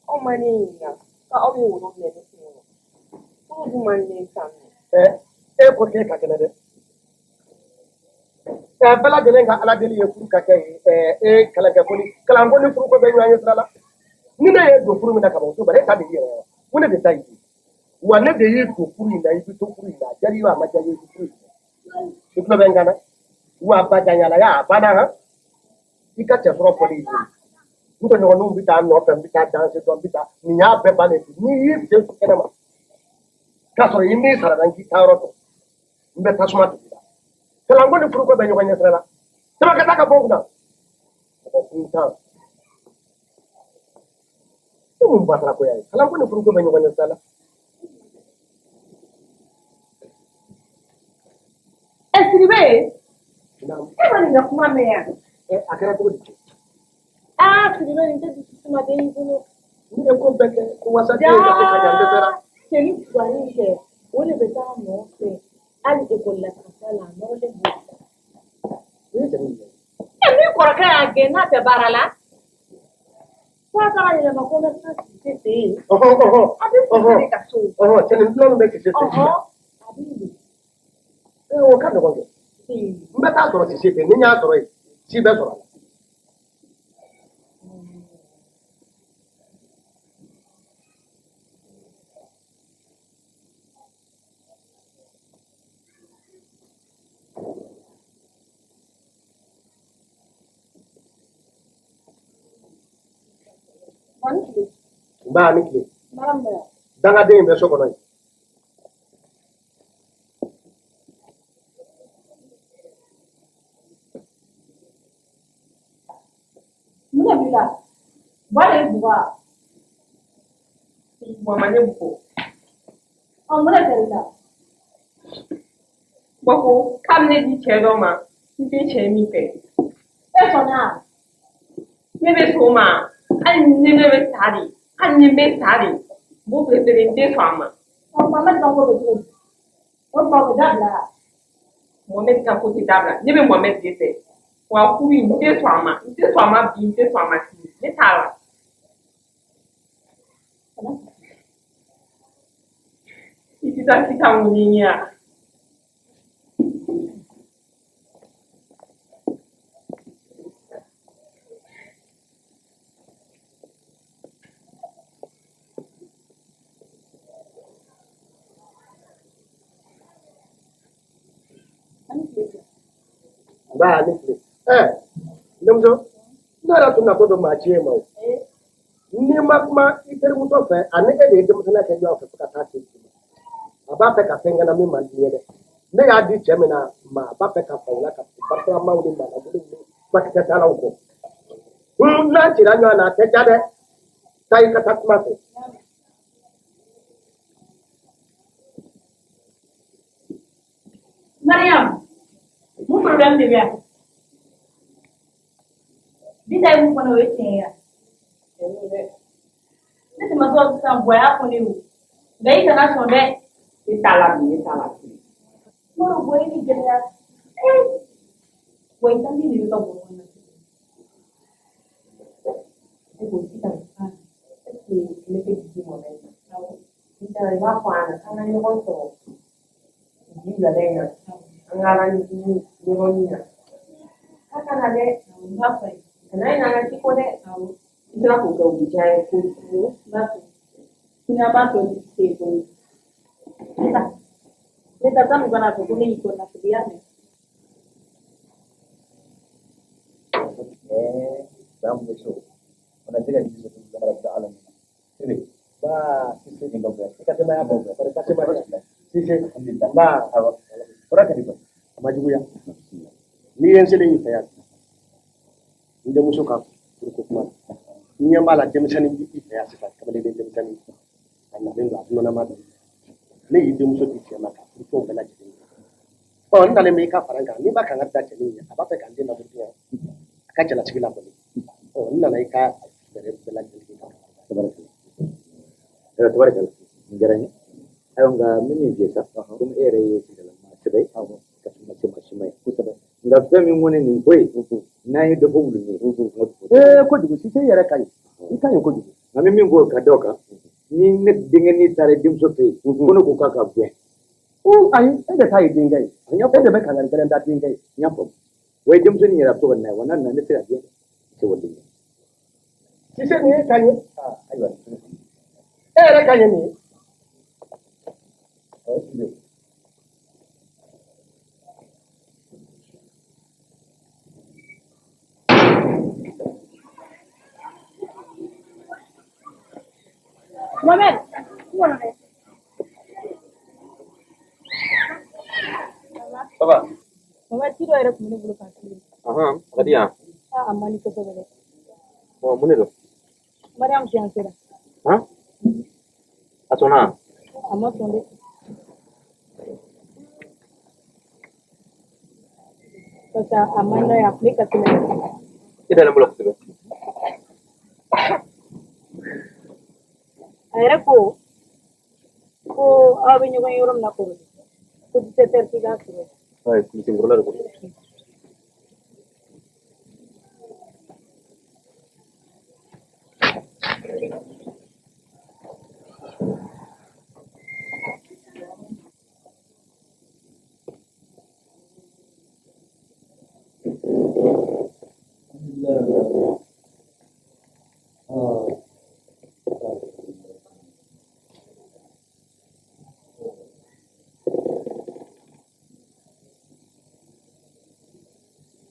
Aw ma ne ɲininka ko aw bɛ woro minɛ ne kun kɔrɔ. Furu dun man di ne ye sisan nɔ. Ɛ e ko k'e ka kɛnɛ dɛ. Ɛ bɛɛ lajɛlen ka ala deli ye furu ka kɛ ye. Ɛ e kalankɛ ko ni kalanko ni furuko bɛ ɲɔgɔn ɲɛ sira la. Ni ne ye don furu min na ka ban, o t'o bali, e ta de y'i yɛrɛ ye wa? Ko ne de ta y'i ye. Wa ne de y'i don furu in na, i bɛ to furu in na, a diyara i ye o, a ma diya i ye, i bɛ furu in na. I tulo bɛ n kan na? Wa bajanyalaya a banna han. I ka cɛ sɔrɔ fɔli y'i ye. N tɔɲɔgɔnninw bɛ taa nɔfɛ, n bɛ taa danse dɔn, n bɛ taa nin y'a bɛɛ bannen bi. N'i y'i sen su kɛnɛ ma k'a sɔrɔ i m'i sara la, n k'i taa yɔrɔ dɔn, n bɛ tasuma tugu i la. Kalanko ni furuko bɛ ɲɔgɔn ɲɛ sira la. Tɛmɛ ka taa ka bɔ n kunna. Mɔgɔ kuntan. E mun batarakoya ye? Kalanko ni furuko bɛ ɲɔgɔn ɲɛ sira la. Ɛ Sidibe, Naamu. e ma nin ka kuma mɛn yan? Ɛ a kɛra cogo di? Aa Sidibe, nin tɛ dusu suma den i bolo. Ne ye ko bɛɛ kɛ ko wasa den ka se ka ɲa n dɛsɛra. Cɛni bugɔli in kɛ, o de bɛ taa nɔfɛ hali ekɔli la taga la, a nɔrɔlen b'o de la. O ye cɛni jumɛn ye? Ɛ min kɔrɔkɛ y'a gɛn n'a tɛ baara la, f'a taara yɛlɛma commerçant Sise fɛ yen. Ɔhɔn ɔhɔn. A bɛ Sise de ka so. Ɔhɔn, cɛni dunan min bɛ Sise fɛ yen. Ɔhɔn, a bɛ yen. Ɛ o ka nɔgɔn kɛ. N bɛ taa sɔrɔ Sise fɛ yen, ni n y'a sɔrɔ yen, ci bɛ sɔrɔ a la. Nba ni tile. Dangaden in bɛ so kɔnɔ yen. Mun de b'i la? Ba de y'i bugɔ wa? Wa ma ne bugɔ. Ɔ mun de kɛra i la? Ba ko k'a bɛ ne di cɛ dɔ ma, n tɛ cɛ min fɛ. E sɔnna wa? Ne bɛ sɔn o ma, hali ni ne bɛ sa de, hali ni n bɛ sa de, n b'o préféré n tɛ sɔn a ma. Ɔ Mohamed ka ko bɛ cogo di? O tuma o bɛ dabila wa? Mohamed ka ko tɛ dabila, ne bɛ Mohamed de fɛ. Wa furu in n tɛ sɔn a ma, n tɛ sɔn a ma bi, n tɛ sɔn a ma sini, ne t'a la. I tɛ taa sisan mun ɲini wa? Nba ni tile. Ɛ denmuso, ne yɛrɛ tun natɔ don maa ci e ma o. N'i ma kuma i terimuso fɛ, ani e de ye denmisɛnninya kɛ ɲɔgɔn fɛ fo ka taa se bi ma. A b'a fɛ ka fɛn kɛ n na min man di n ye dɛ. Ne y'a di cɛ min na ma, a b'a fɛ ka ban o la ka bataramaw ni manabolow ni furakisɛtalaw kɔ. N'an cira ɲɔgɔn na, a tɛ ja dɛ. Taa i ka taa kuma fɛ. Mariam, mun problème de bɛ yan? Binta ye mun fɔ ne ye, o ye tiɲɛ ye wa? Ne tɛmɛtɔ sisan Buwa y'a fɔ ne ye o. Nka i kana sɔn dɛ. Ne t'a la bi, ne t'a la sini. Moro Buwa ye ni gɛlɛya. Ee! Buwa i tanti de bɛ ka bɔ ɲɔgɔn na. Ne ko sisan, est ce que ne tɛ di Mohamed ma? N'i taara i b'a fɔ a ɲɛna k'an ka ɲɔgɔn sɔrɔ bi wulada in na, an ka rendez-vous yɔrɔnin na. K'a ka na dɛ. N b'a fɔ a ye. Kana ɲinɛ an ka ci kɔ dɛ. I sera k'o kɛ, o bɛ diya n ye kojugu. N b'a fɛ. Sini an b'a tɔ di telefɔni. N bɛ taa. N bɛ taa sanni u kana fɔ ko ne y'i kɔnɔnafili i y'a mɛn. Ba mwisho wanajenga rabbil alamin. Ba sisi ni ndogo ikasema hapo ikasema sisi alhamdulillah ba fura ka di ba A ma juguya. N'i ye n selen i fɛ yan, n denmuso ka furuko kuma la, n ɲɛ b'a la denmisɛnnin b'i fɛ yan sisan, kamalenden denmisɛnnin a nalen don, a dunanama don. Ne y'i denmuso di cɛ ma ka furu fɛnw bɛɛ lajɛlen kɛ. Ɔ, n nalen bɛ i ka fara n kan, n'i ma kangari da cɛnin ye, a b'a fɛ ka n den lamuru yan a ka cɛlasigi la kɔni. Ɔ, n nana i ka fɛɛrɛ bɛɛ lajɛlen kɛ ka Tabarakala. Ayiwa, tabarakala, nin diyara n ye. Ayiwa, nka n bɛ min f'i ye sa, komi e yɛrɛ ye sigidalama sɛbɛ ye, ka suma se maa si ma ye kosɛbɛ, nka fɛn min kɔni nin ko ye, n'an ye dɔ fɔ wulu ye. Ee, kojugu Sise, i yɛrɛ ka ɲi, i ka ɲi kojugu. Nka n bɛ min fɔ ka da o kan, ni ne denkɛnin taara denmuso fɛ yen, ko ne ko k'a ka gɛn. Ayi, e de ta ye denkɛ ye, e de bɛ kangari gɛlɛn da denkɛ ye. N y'a faamu. Wa denmusonin yɛrɛ a bɛ to ka na ye wa, n'a nana ne tɛ se ka gɛn, se o denkɛ. Sise, nin ye ka ɲi. Ayiwa. E yɛrɛ ka ɲi nin ye. Ɔ, Sise. Mohamed, n kɔnɔ dɛ. Ça va? Mohamed, ci dɔ yɛrɛ tun bɛ ne bolo k'a f'i ye. Ahan, a ka di yan. Aa, a man di kosɛbɛ dɛ. Bon, mun de don? Mariam fiancé la. Han? A sɔnna? A ma sɔn dɛ. Parce que a man d'a ye, a tun bɛ kasi la. E dalen bolo kosɛbɛ. A yɛrɛ ko ko aw bɛ ɲɔgɔn ye yɔrɔ min na kɔrɔlen, ko 17 heures k'i k'a sɔrɔ yen. Ayi, kulisenkɔrɔla de ko.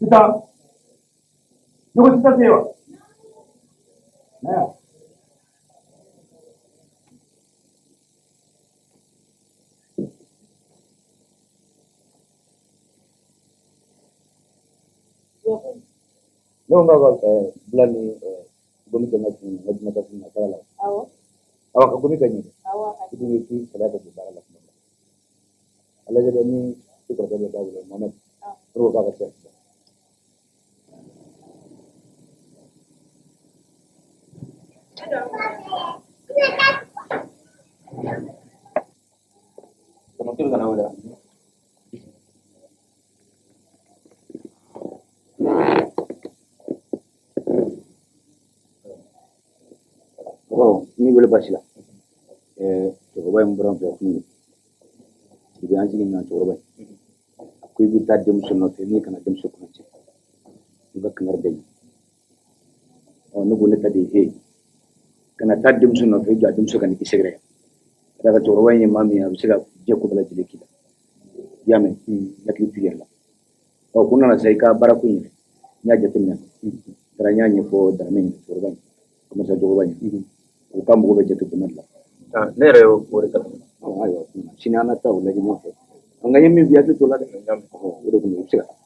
Sisan ne ko sisan tɛ yen wa? Na yan. Ne ko n k'a ka bila ni gomi kɛ n ka kun n ka juma kun na sara la. Awɔ. Awa, ka gomi ka ɲɛ. Awɔ. I dun k'i sɛbɛ ka don baara la kuma bɛɛ. A lajɛ dɛ, ni i kɔrɔkɛ bɛ ba wele Mohamed, o ko k'a ka se sisan. Tonton, k'i bɛ ka na wele wa? Bon, n'i wele baasi la. Cɛkɔrɔba in bɔra an fɛ kunun. Sidibe, an sigi ɲɔgɔn cɛkɔrɔba in. A ko i bɛ taa denmuso nɔfɛ n'i kana denmuso kɔnɔ cɛ. N ka kangari da ye. Ɔ, ne ko ne ta de ye he. Kana taa denmuso nɔfɛ, i jɔ a denmuso ka n'i sɛgɛrɛ. Ka d'a kan cɛkɔrɔba in ye maa min ye, a bɛ se ka diɲɛ ko bɛɛ lajɛlen k'i la. I y'a mɛn? I hakili to i yɛrɛ la. Ɔ, ko n nana sa i ka baarako in yɛrɛ. N y'a jateminɛ. N taara n y'a ɲɛfɔ Darame ɲɛna, cɛkɔrɔba in. Commerçant cɛkɔrɔba in. O ka mago bɛ jate bonna de la. Ne yɛrɛ y'o de kalama. Ayiwa, sini an na taa o lajɛ ɲɔgɔn fɛ. Nka n ye min f'i ye, hakili t'o la dɛ. O de kun don, i bɛ se ka taa.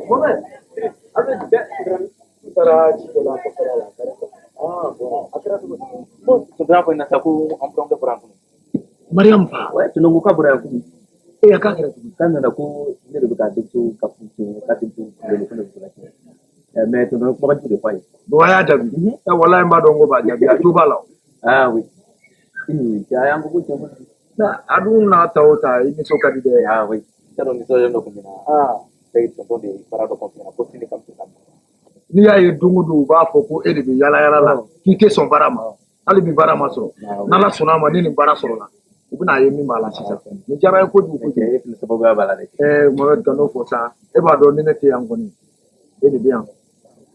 Mohamed, a bɛ bɛɛ n taara ci dɔ la kɔfɛla la kare kɔnɔ. Ah bon, a kɛra cogo di? Bon, tonton y'a fɔ n ɲɛna sa ko an burankɛ bɔra yan kunun. Mariam fa. Ouais, tonton ko k'a bɔra yan kunun. E, a k'a kɛra cogo di? K'a nana ko ne de bɛ ka denmuso ka furu tiɲɛ, k'a denmuso furulen don, ko ne bɛ ka tiɲɛ. Mais tonton ye kumakan jugu de fɔ a ye. Bon, a y'a jaabi. Ɛ, walahi n b'a dɔn ko b'a jaabi, a jo b'a la o. Ah oui. Ee, a y'an ko ko tiɲɛ kojugu. Na a dun n'a ta o ta, i nisɔn ka di dɛ. Ah oui. I t'a dɔn nisɔndiya dɔ kun bɛ n na. Ah. Bɛɛ tonton de ye baara dɔ fɔ n ɲɛna ko sini ka bɛ ka N'i y'a ye don o don u b'a fɔ ko e de bɛ yala yala la, k'i tɛ sɔn baara ma, hali bi baara ma sɔrɔ, n'Ala sɔnna a ma, ni nin baara sɔrɔla, u bɛna ye min b'a la sisan. Nin diyara n ye kojugu kojugu. E fana sababuya b'a la dɛ. Ɛɛ Mohamed, kan'o fɔ sa, e b'a dɔn ni ne tɛ yan kɔni, e de bɛ yan.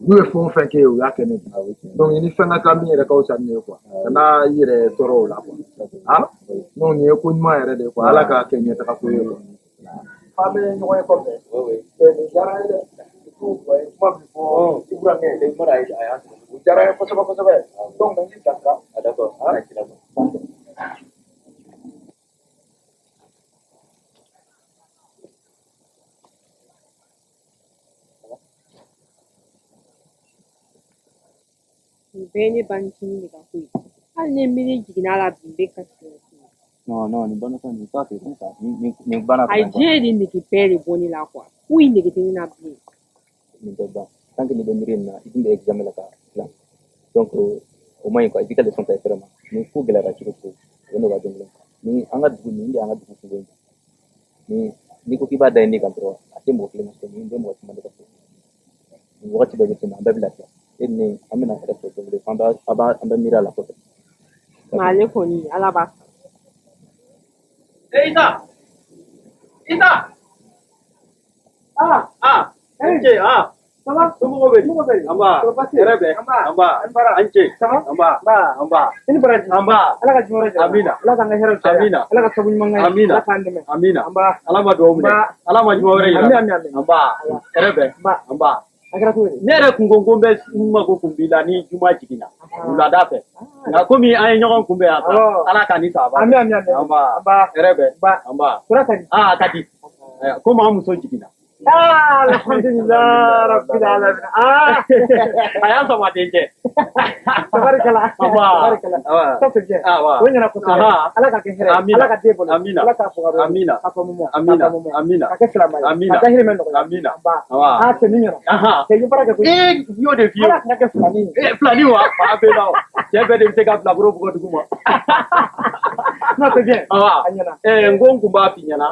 N'u ye fɛn o fɛn kɛ ye, u y'a kɛ ne de ye. Donc i ni fɛn ka kan min yɛrɛ ka fisa ni ne ye quoi. Kana i yɛrɛ tɔɔrɔ o la quoi. Ah, non, nin ye ko ɲuman yɛrɛ de ye quoi. Ala k'a kɛ ɲɛtaga ko ye quoi. An bɛ ɲɔgɔn ye kɔfɛ. Nin diyara n ye dɛ. Kuma min fɔ i burankɛ ye, o diyara n ye kosɛbɛ kosɛbɛ. Donc n k'i bilasira. D'accord. Nin bɛɛ ye ne banicinin de ka ko ye. Hali ni miiri jiginna a la bi, n bɛ kasi. Non, non, nin banna sa, nin t'a fɛ sa. Nin banna. A ye diɲɛ de nege bɛɛ de bɔ ne la quoi. Foyi nege tɛ ne na bilen. Nin bɛɛ ban. Tant que nin bɛ miiri nin na, i dun bɛ examen la ka tila. Donc o man ɲi quoi, i b'i ka leçon ta i fɛrɛ ma. Ni ko gɛlɛyara cogo cogo, a bɛ nɔgɔya don kelen. Ni an ka dugu, nin de y'an ka dugu kungo ye. Ni n'i ko k'i b'a da i ni kan dɔrɔn, a tɛ mɔgɔ kelen ka so, nin bɛ mɔgɔ caman de ka so. Nin wagati bɛɛ bɛ tɛmɛ, an bɛɛ bɛ lafiya. E ni ne, an bɛna hɛrɛ sɔrɔ don kelen, f'an b'a an bɛ miiri a la kɔfɛ. Nka ale kɔni, Ala b'a sara. Eh, Isa! Isa! Ah! Ah! An ce, ah! Ça va? Somɔgɔw bɛ di? Somɔgɔw bɛ di? An ba. Hɛrɛ bɛ? An ba. An ba. An bara. An ce. Ça va? An ba. Ba. An ba. I ni baraji. An ba. Ala ka jumɛn jɛ. Amina. Ala k'an ka hɛrɛ caya. Amina. Ala ka sabu ɲuman k'an ye. Amina. Ala k'an dɛmɛ. Amina. An ba. Ala ma dugawu minɛ. Ala ma juma wɛrɛ yira. Amina, amina. An ba. Hɛrɛ bɛ? An ba. An ba. A kɛra cogo di? Ne yɛrɛ kun ko n bɛ n mago kun b'i la ni juma jiginna wulada fɛ, nka komi an ye ɲɔgɔn kunbɛn yan sa, Ala ka ni saba. Ami, ami, ami. An ba. Hɛrɛ bɛ? An ba. Kura ka di. Aa, a ka di. Komi an muso jiginna. Ah, alhamdulillah rabbil alamin. Ah, a y'a sɔrɔ a den cɛ. Tabarikala. An ba. Tabarikala. Awɔ. Ça c'est bien. Awɔ. O ɲɛna kosɛbɛ. Aha. Ala ka kɛ hɛrɛ ye. Amina. Ala ka den bolo. Amina. Ala k'a fɔ ka Amina. Ka faamu mɔ. Amina. Ka faamu mɔ. Amina. Ka kɛ silamɛ ye. Amina. Ka dahirimɛ nɔgɔya. Amina. An ba. Awɔ. Ah, cɛ nin ɲɛna. Aha. Cɛ i ye baara kɛ koyi. Ee, n y'o de f'i ye. Ala kana kɛ filani ye. Ee, filani wa? Fa bɛ na o. Cɛ bɛɛ de bɛ se ka bilakoro bugɔ dugu ma. Non, c'est bien. Awɔ. A ɲɛna. Ee, n ko n kun b'a f'i ɲɛna.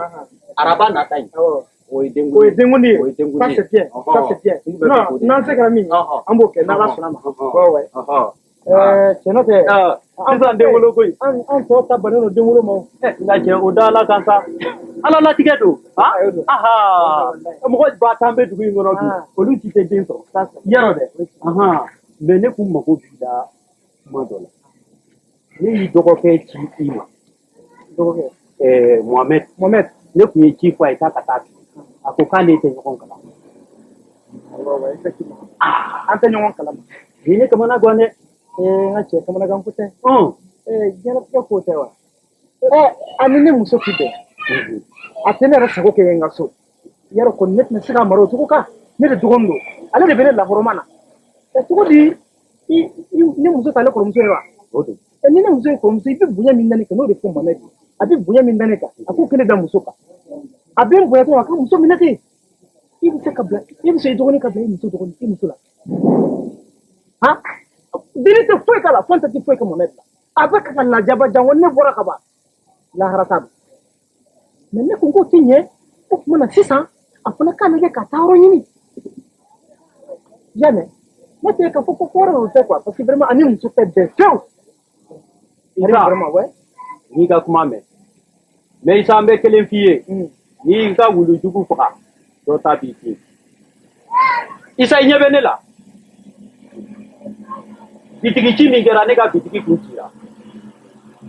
Araba nata in. Awɔ. O ye O ye denkundi ye. O ye denkundi Ça ye. c'est bien. Ça c'est bien. N kun bɛ Non, fɛ k'o de n'an se kɛra min ye, an b'o kɛ n'Ala sɔnna ma. Ouais, ouais. Cɛ n'o tɛ. Sisan denwolo ko in. An tɔ ta bannen don denwolo ma o. Nka cɛ, o da Ala kan sa. Ala latigɛ don. Aha. Mɔgɔ 10 000 bɛ dugu in kɔnɔ bi. Olu si tɛ den sɔrɔ. Yarɔ dɛ. Mais ne kun mago b'i la kuma dɔ la. Ne y'i dɔgɔkɛ ci i ma. Dɔgɔkɛ. Mohamed. Mohamed. Ne kun ye ci fɔ a ye k'a ka taa bi. A ko k'ale tɛ ɲɔgɔn kalama. Awɔ, effectivement. An tɛ ɲɔgɔn kalama. Bi ne kamana gan dɛ. Ee, n ka cɛ, kamanagan ko tɛ. Diɲɛlatigɛ ko tɛ wa? Ani ne muso ti bɛn. A tɛ ne yɛrɛ sago kɛ n ka so. Yarɔ kɔni ne tɛna se k'a mara o cogo kan. Ne de dɔgɔnin don. Ale de bɛ ne lahɔrɔma na. Cogo di i ne muso t'ale kɔrɔmuso ye wa? O don. Ni ne muso ye kɔrɔmuso, i bɛ bonya min da ne kan, n'o de fɔ Mohamed ye. A bɛ bonya min da ne kan, a k'o kelen da muso kan. A bɛ n bonya cogo min, a ka muso minɛ ten. I bɛ se ka bila, i bɛ se i dɔgɔnin ka bila i muso dɔgɔnin, i muso la. Han? Deni tɛ foyi k'a la, Fanta tɛ foyi kɛ Mohamed la. A bɛ ka lajaba jango ne bɔra ka ban. Lahara ta don. Mais ne ko k'o tɛ ɲɛ. O tuma na sisan, a fana k'a lajɛ ka taa yɔrɔ ɲini. I y'a mɛn? N'o tɛ k'a fɔ ko ko wɛrɛ o tɛ quoi, parce que vraiment ani muso tɛ bɛn fiyewu. Isa, Vraiment, ouais. N'i ka kuma mɛn. Mais Isa, an bɛ kelen f'i ye. N'i y'i ka wulu jugu faga, dɔ ta b'i kin. Isa, i ɲɛ bɛ ne la. Bitigi ci min kɛra, ne ka bitigi kun cira.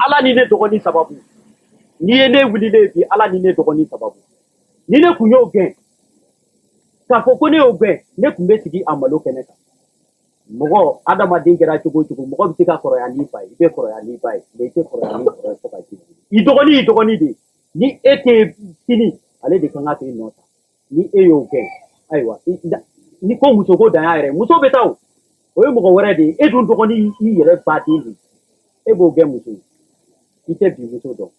Ala ni ne dɔgɔnin sababu. N'i ye ne wulilen bi, Ala ni ne dɔgɔnin sababu. Ni ne kun y'o gɛn, k'a fɔ ko ne y'o gɛn, ne kun bɛ sigi a malo kɛnɛ kan. Mɔgɔ, adamaden kɛra cogo o cogo, mɔgɔ bɛ se ka kɔrɔya n'i fa ye, i bɛ kɔrɔya n'i ba ye, mais i tɛ kɔrɔya n'i kɔrɔ ye fo ka diɲɛ wuli. I dɔgɔnin y'i dɔgɔnin de ye. Ni e tɛ sini, ale de kan ka k'i nɔ ta. Ni e y'o gɛn, ayiwa, ni ko muso ko dan y'a yɛrɛ, muso bɛ taa o. O ye mɔgɔ wɛrɛ de ye. E dun dɔgɔnin y'i yɛrɛ baden de ye. E b'o gɛn muso ye. I tɛ bi muso dɔn.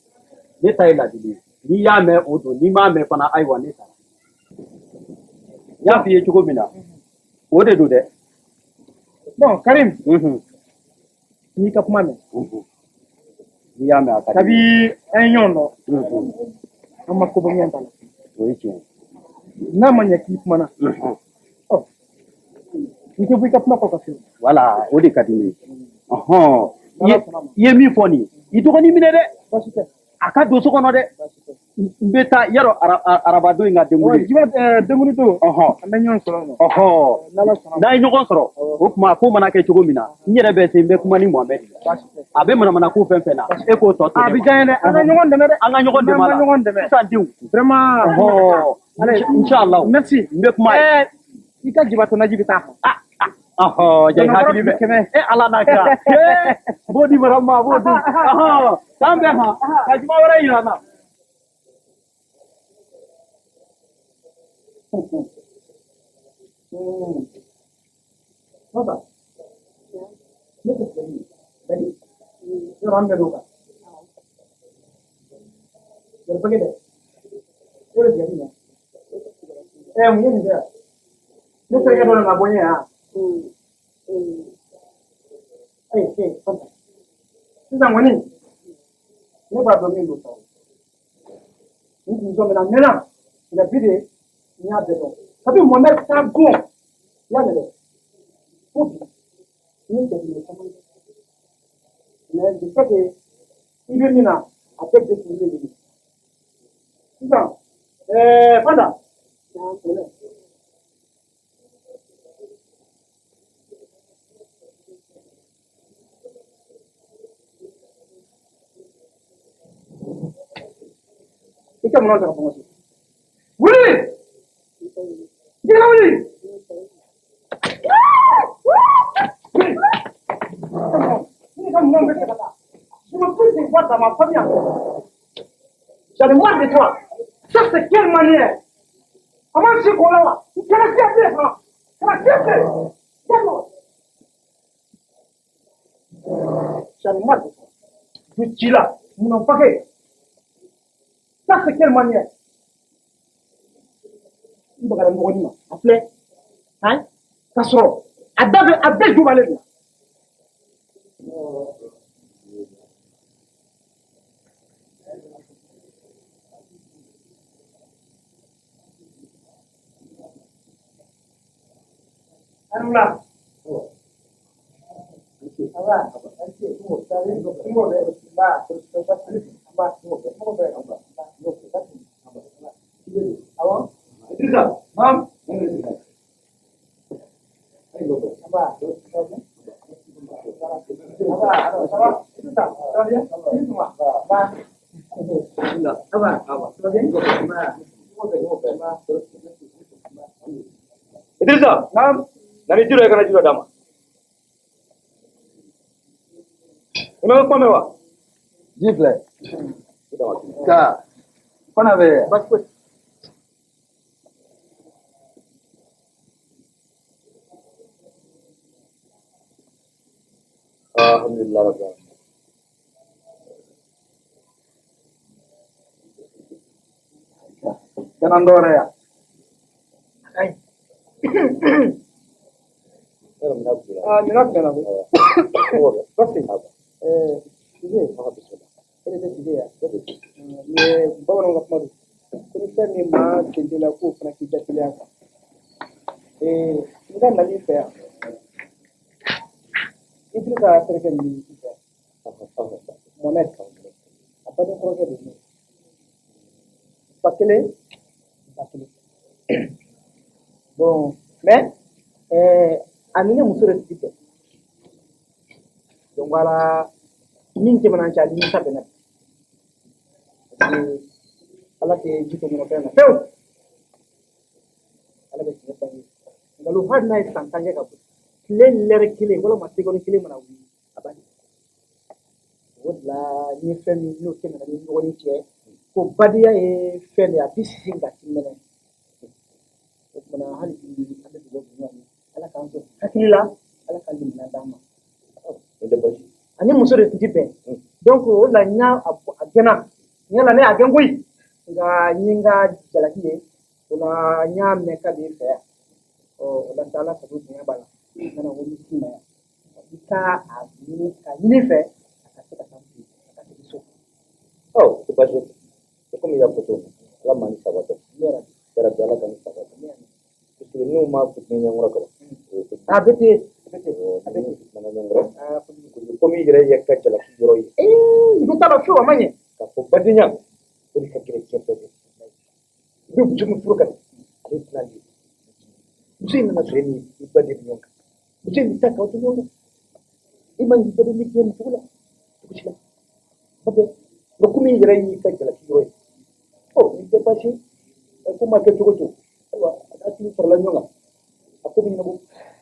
Ne ta ye ladili ye. N'i y'a mɛn o don, n'i m'a mɛn fana, ayiwa, ne taara. N y'a f'i ye cogo min na, o de don dɛ. Bon, Karim. N y'i ka kuma mɛn. N'i y'a mɛn, a ka di. Kabi an ye ɲɔgɔn dɔn, an ma ko bɔ ɲɔgɔn ta la. O ye tiɲɛ ye. N'a ma ɲɛ k'i kumana, ɔ, n tɛ bɔ i ka kuma kɔ kan fiyewu. Voilà, o de ka di ne ye. I ye min fɔ nin ye, i dɔgɔnin minɛ dɛ. Baasi tɛ. A ka don so kɔnɔ dɛ. N bɛ taa yarɔ arabadon in ka denkundi. Jiba denkundi don. Ɔhɔn. An bɛ ɲɔgɔn sɔrɔ yen nɔ. Ɔhɔn. N'Ala sɔnna. N'an ye ɲɔgɔn sɔrɔ, o tuma ko mana kɛ cogo min na, n yɛrɛ bɛ se n bɛ kuma ni Mohamɛdi ye. A bɛ manamana ko fɛn fɛn na, e k'o tɔ to A ne bɛ ma. diya n ye dɛ. An ka ɲɔgɔn dɛmɛ dɛ. An ka ɲɔgɔn dɛmɛ a la. An ka ɲɔgɔn dɛmɛ. Sisan denw. Vraiment. Ɔhɔn. Allez, Inshallah. Merci. N bɛ kuma ye. I ka jibatɔ naji bɛ taa. Ɔhɔn, ja i hakili bɛ. Kɛmɛ. E Ala n'a kira. Ee, n b'o di madame ma, a b'o dun. Ɔhɔn, k'an bɛn han. Ka juma wɛrɛ yira n na. Masa, ne tɛ tigɛli ye. Bali, yɔrɔ an bɛɛ l'o kan. Yɛrɛ dɛ, e bɛ tigɛli ɲɛ. Mun ye nin kɛ yan? Ne terikɛ dɔ nana bɔ n ye yan. Ayi, Fanta. Sisan kɔni, ne b'a dɔn min don sa. N tun sɔmina a mɛnna, nka bi de n y'a bɛɛ dɔn. Kabi Mohamɛd taa gɔn, i y'a mɛn dɛ. Fo bi, n ye jateminɛ caman kɛ. Mais je sais que i bɛ min na, a bɛɛ découvrir de don. Sisan, Fanta. I ka minɛnw ta ka bɔ n ka so. Wuli! I ka wuli! Wuli! I ka minɛnw bɛɛ ta ka taa. Je me plus te voir dans ma famille encore. J'en ai marre de toi. Ça, c'est quelle manière? A ma si k'o la wa? I kana siya bilen fana. Kana siya bilen. Diyagoya. J'en ai marre de toi. Du ci la, munna paquet. Ça, c'est quelle manière? N bagara n dɔgɔnin ma, a filɛ. Han? K'a sɔrɔ a da bɛ a bɛɛ ju b'ale de la. Alhamdulillah. Idrissa. Naam. Idrissa. Naam. Na ni jiro ye kana jiro d'a ma. I ma kuma mɛn wa? Ji filɛ. Ka fana bɛ Baasi foyi. Alhamdulillah rabbil alamin. Kana n dɔwɛrɛ yan. Ayi. Yɔrɔ min na bila. Ah, nin na bila koyi. Baasi. Sise, e de tɛ Sise ye wa? Nin ye bamananw ka kuma don. Ko ni fɛn min maa sen t'i la k'o fana k'i da teliya kan. N ka nali fɛ yan. Idrissa terikɛ min b'i fɛ yan. Mohamed. A baden kɔrɔkɛ de ye ne ye. Fa kelen, ba kelen. Bon, mais a ni ne muso de tun tɛ bɛn. Donc voilà, min tɛmɛna an cɛ, a nimisa bɛ ne na. Parce que Ala tɛ ji to nɔnɔ na fewu. Ala bɛ tiɲɛ bange. Nkalon hali n'a ye san 10 kɛ ka bɔ, tile lɛrɛ kelen walima seconde kelen mana wuli, a b'a di. O de la ni fɛn min n'o tɛmɛna ni ɲɔgɔn ni cɛ, ko badenya ye fɛn de ye, a bɛ sinsin ka ti mɛnɛ. O kumana hali bi an bɛ dugawu kɛ ɲɔgɔn ye. Ala k'an sɔn hakili la, Ala ka limaniya d'an ma. Ani muso de tun tɛ bɛn. Donc o de la n y'a a gɛnna. N yala ne y'a gɛn koyi. Nka n ye n ka jalaki ye. O la n y'a mɛn k'a b'e fɛ yan. Ɔ o la sa Ala sago bonya b'a la. N nana ko n bɛ s'i ma yan. I ka a ɲini ka ɲini i fɛ a ka se ka taa n fɛ yen, a ka segin so. Ɔ o tɛ baasi ye. Komi i y'a fɔ cogo min na, Ala ma ni saba bɛn. Yarabi Ala ka ni saba bɛn. Parce que n'u ma fitinɛ ɲɛkɔrɔ ka ban. A bɛ ten, a bɛ ten, a bɛ ten. Fitinɛ ɲɛkɔrɔ. Komi i yɛrɛ ye ka jalaki yɔrɔ ye. Ee, i t'a dɔn fiyewu a ma ɲɛ. K'a fɔ badenya O de ka gɛlɛn diɲɛ bɛɛ bɛɛ. I bɛ muso min furu ka na, ale tɛna le. Muso in nana sɔrɔ e ni i ba de bɛ ɲɔgɔn kan. Muso in bɛ taa k'aw to ɲɔgɔn kan. I man k'i baden ni diɲɛ nin cogo la, cogo si la. O bɛɛ. Nka komi i yɛrɛ y'i ka jalaki yɔrɔ ye, ɔ nin tɛ baasi ye. Ko maa kɛ cogo cogo, ayiwa, a n'a hakili farala ɲɔgɔn kan, a ko bɛ ɲɛnabɔ.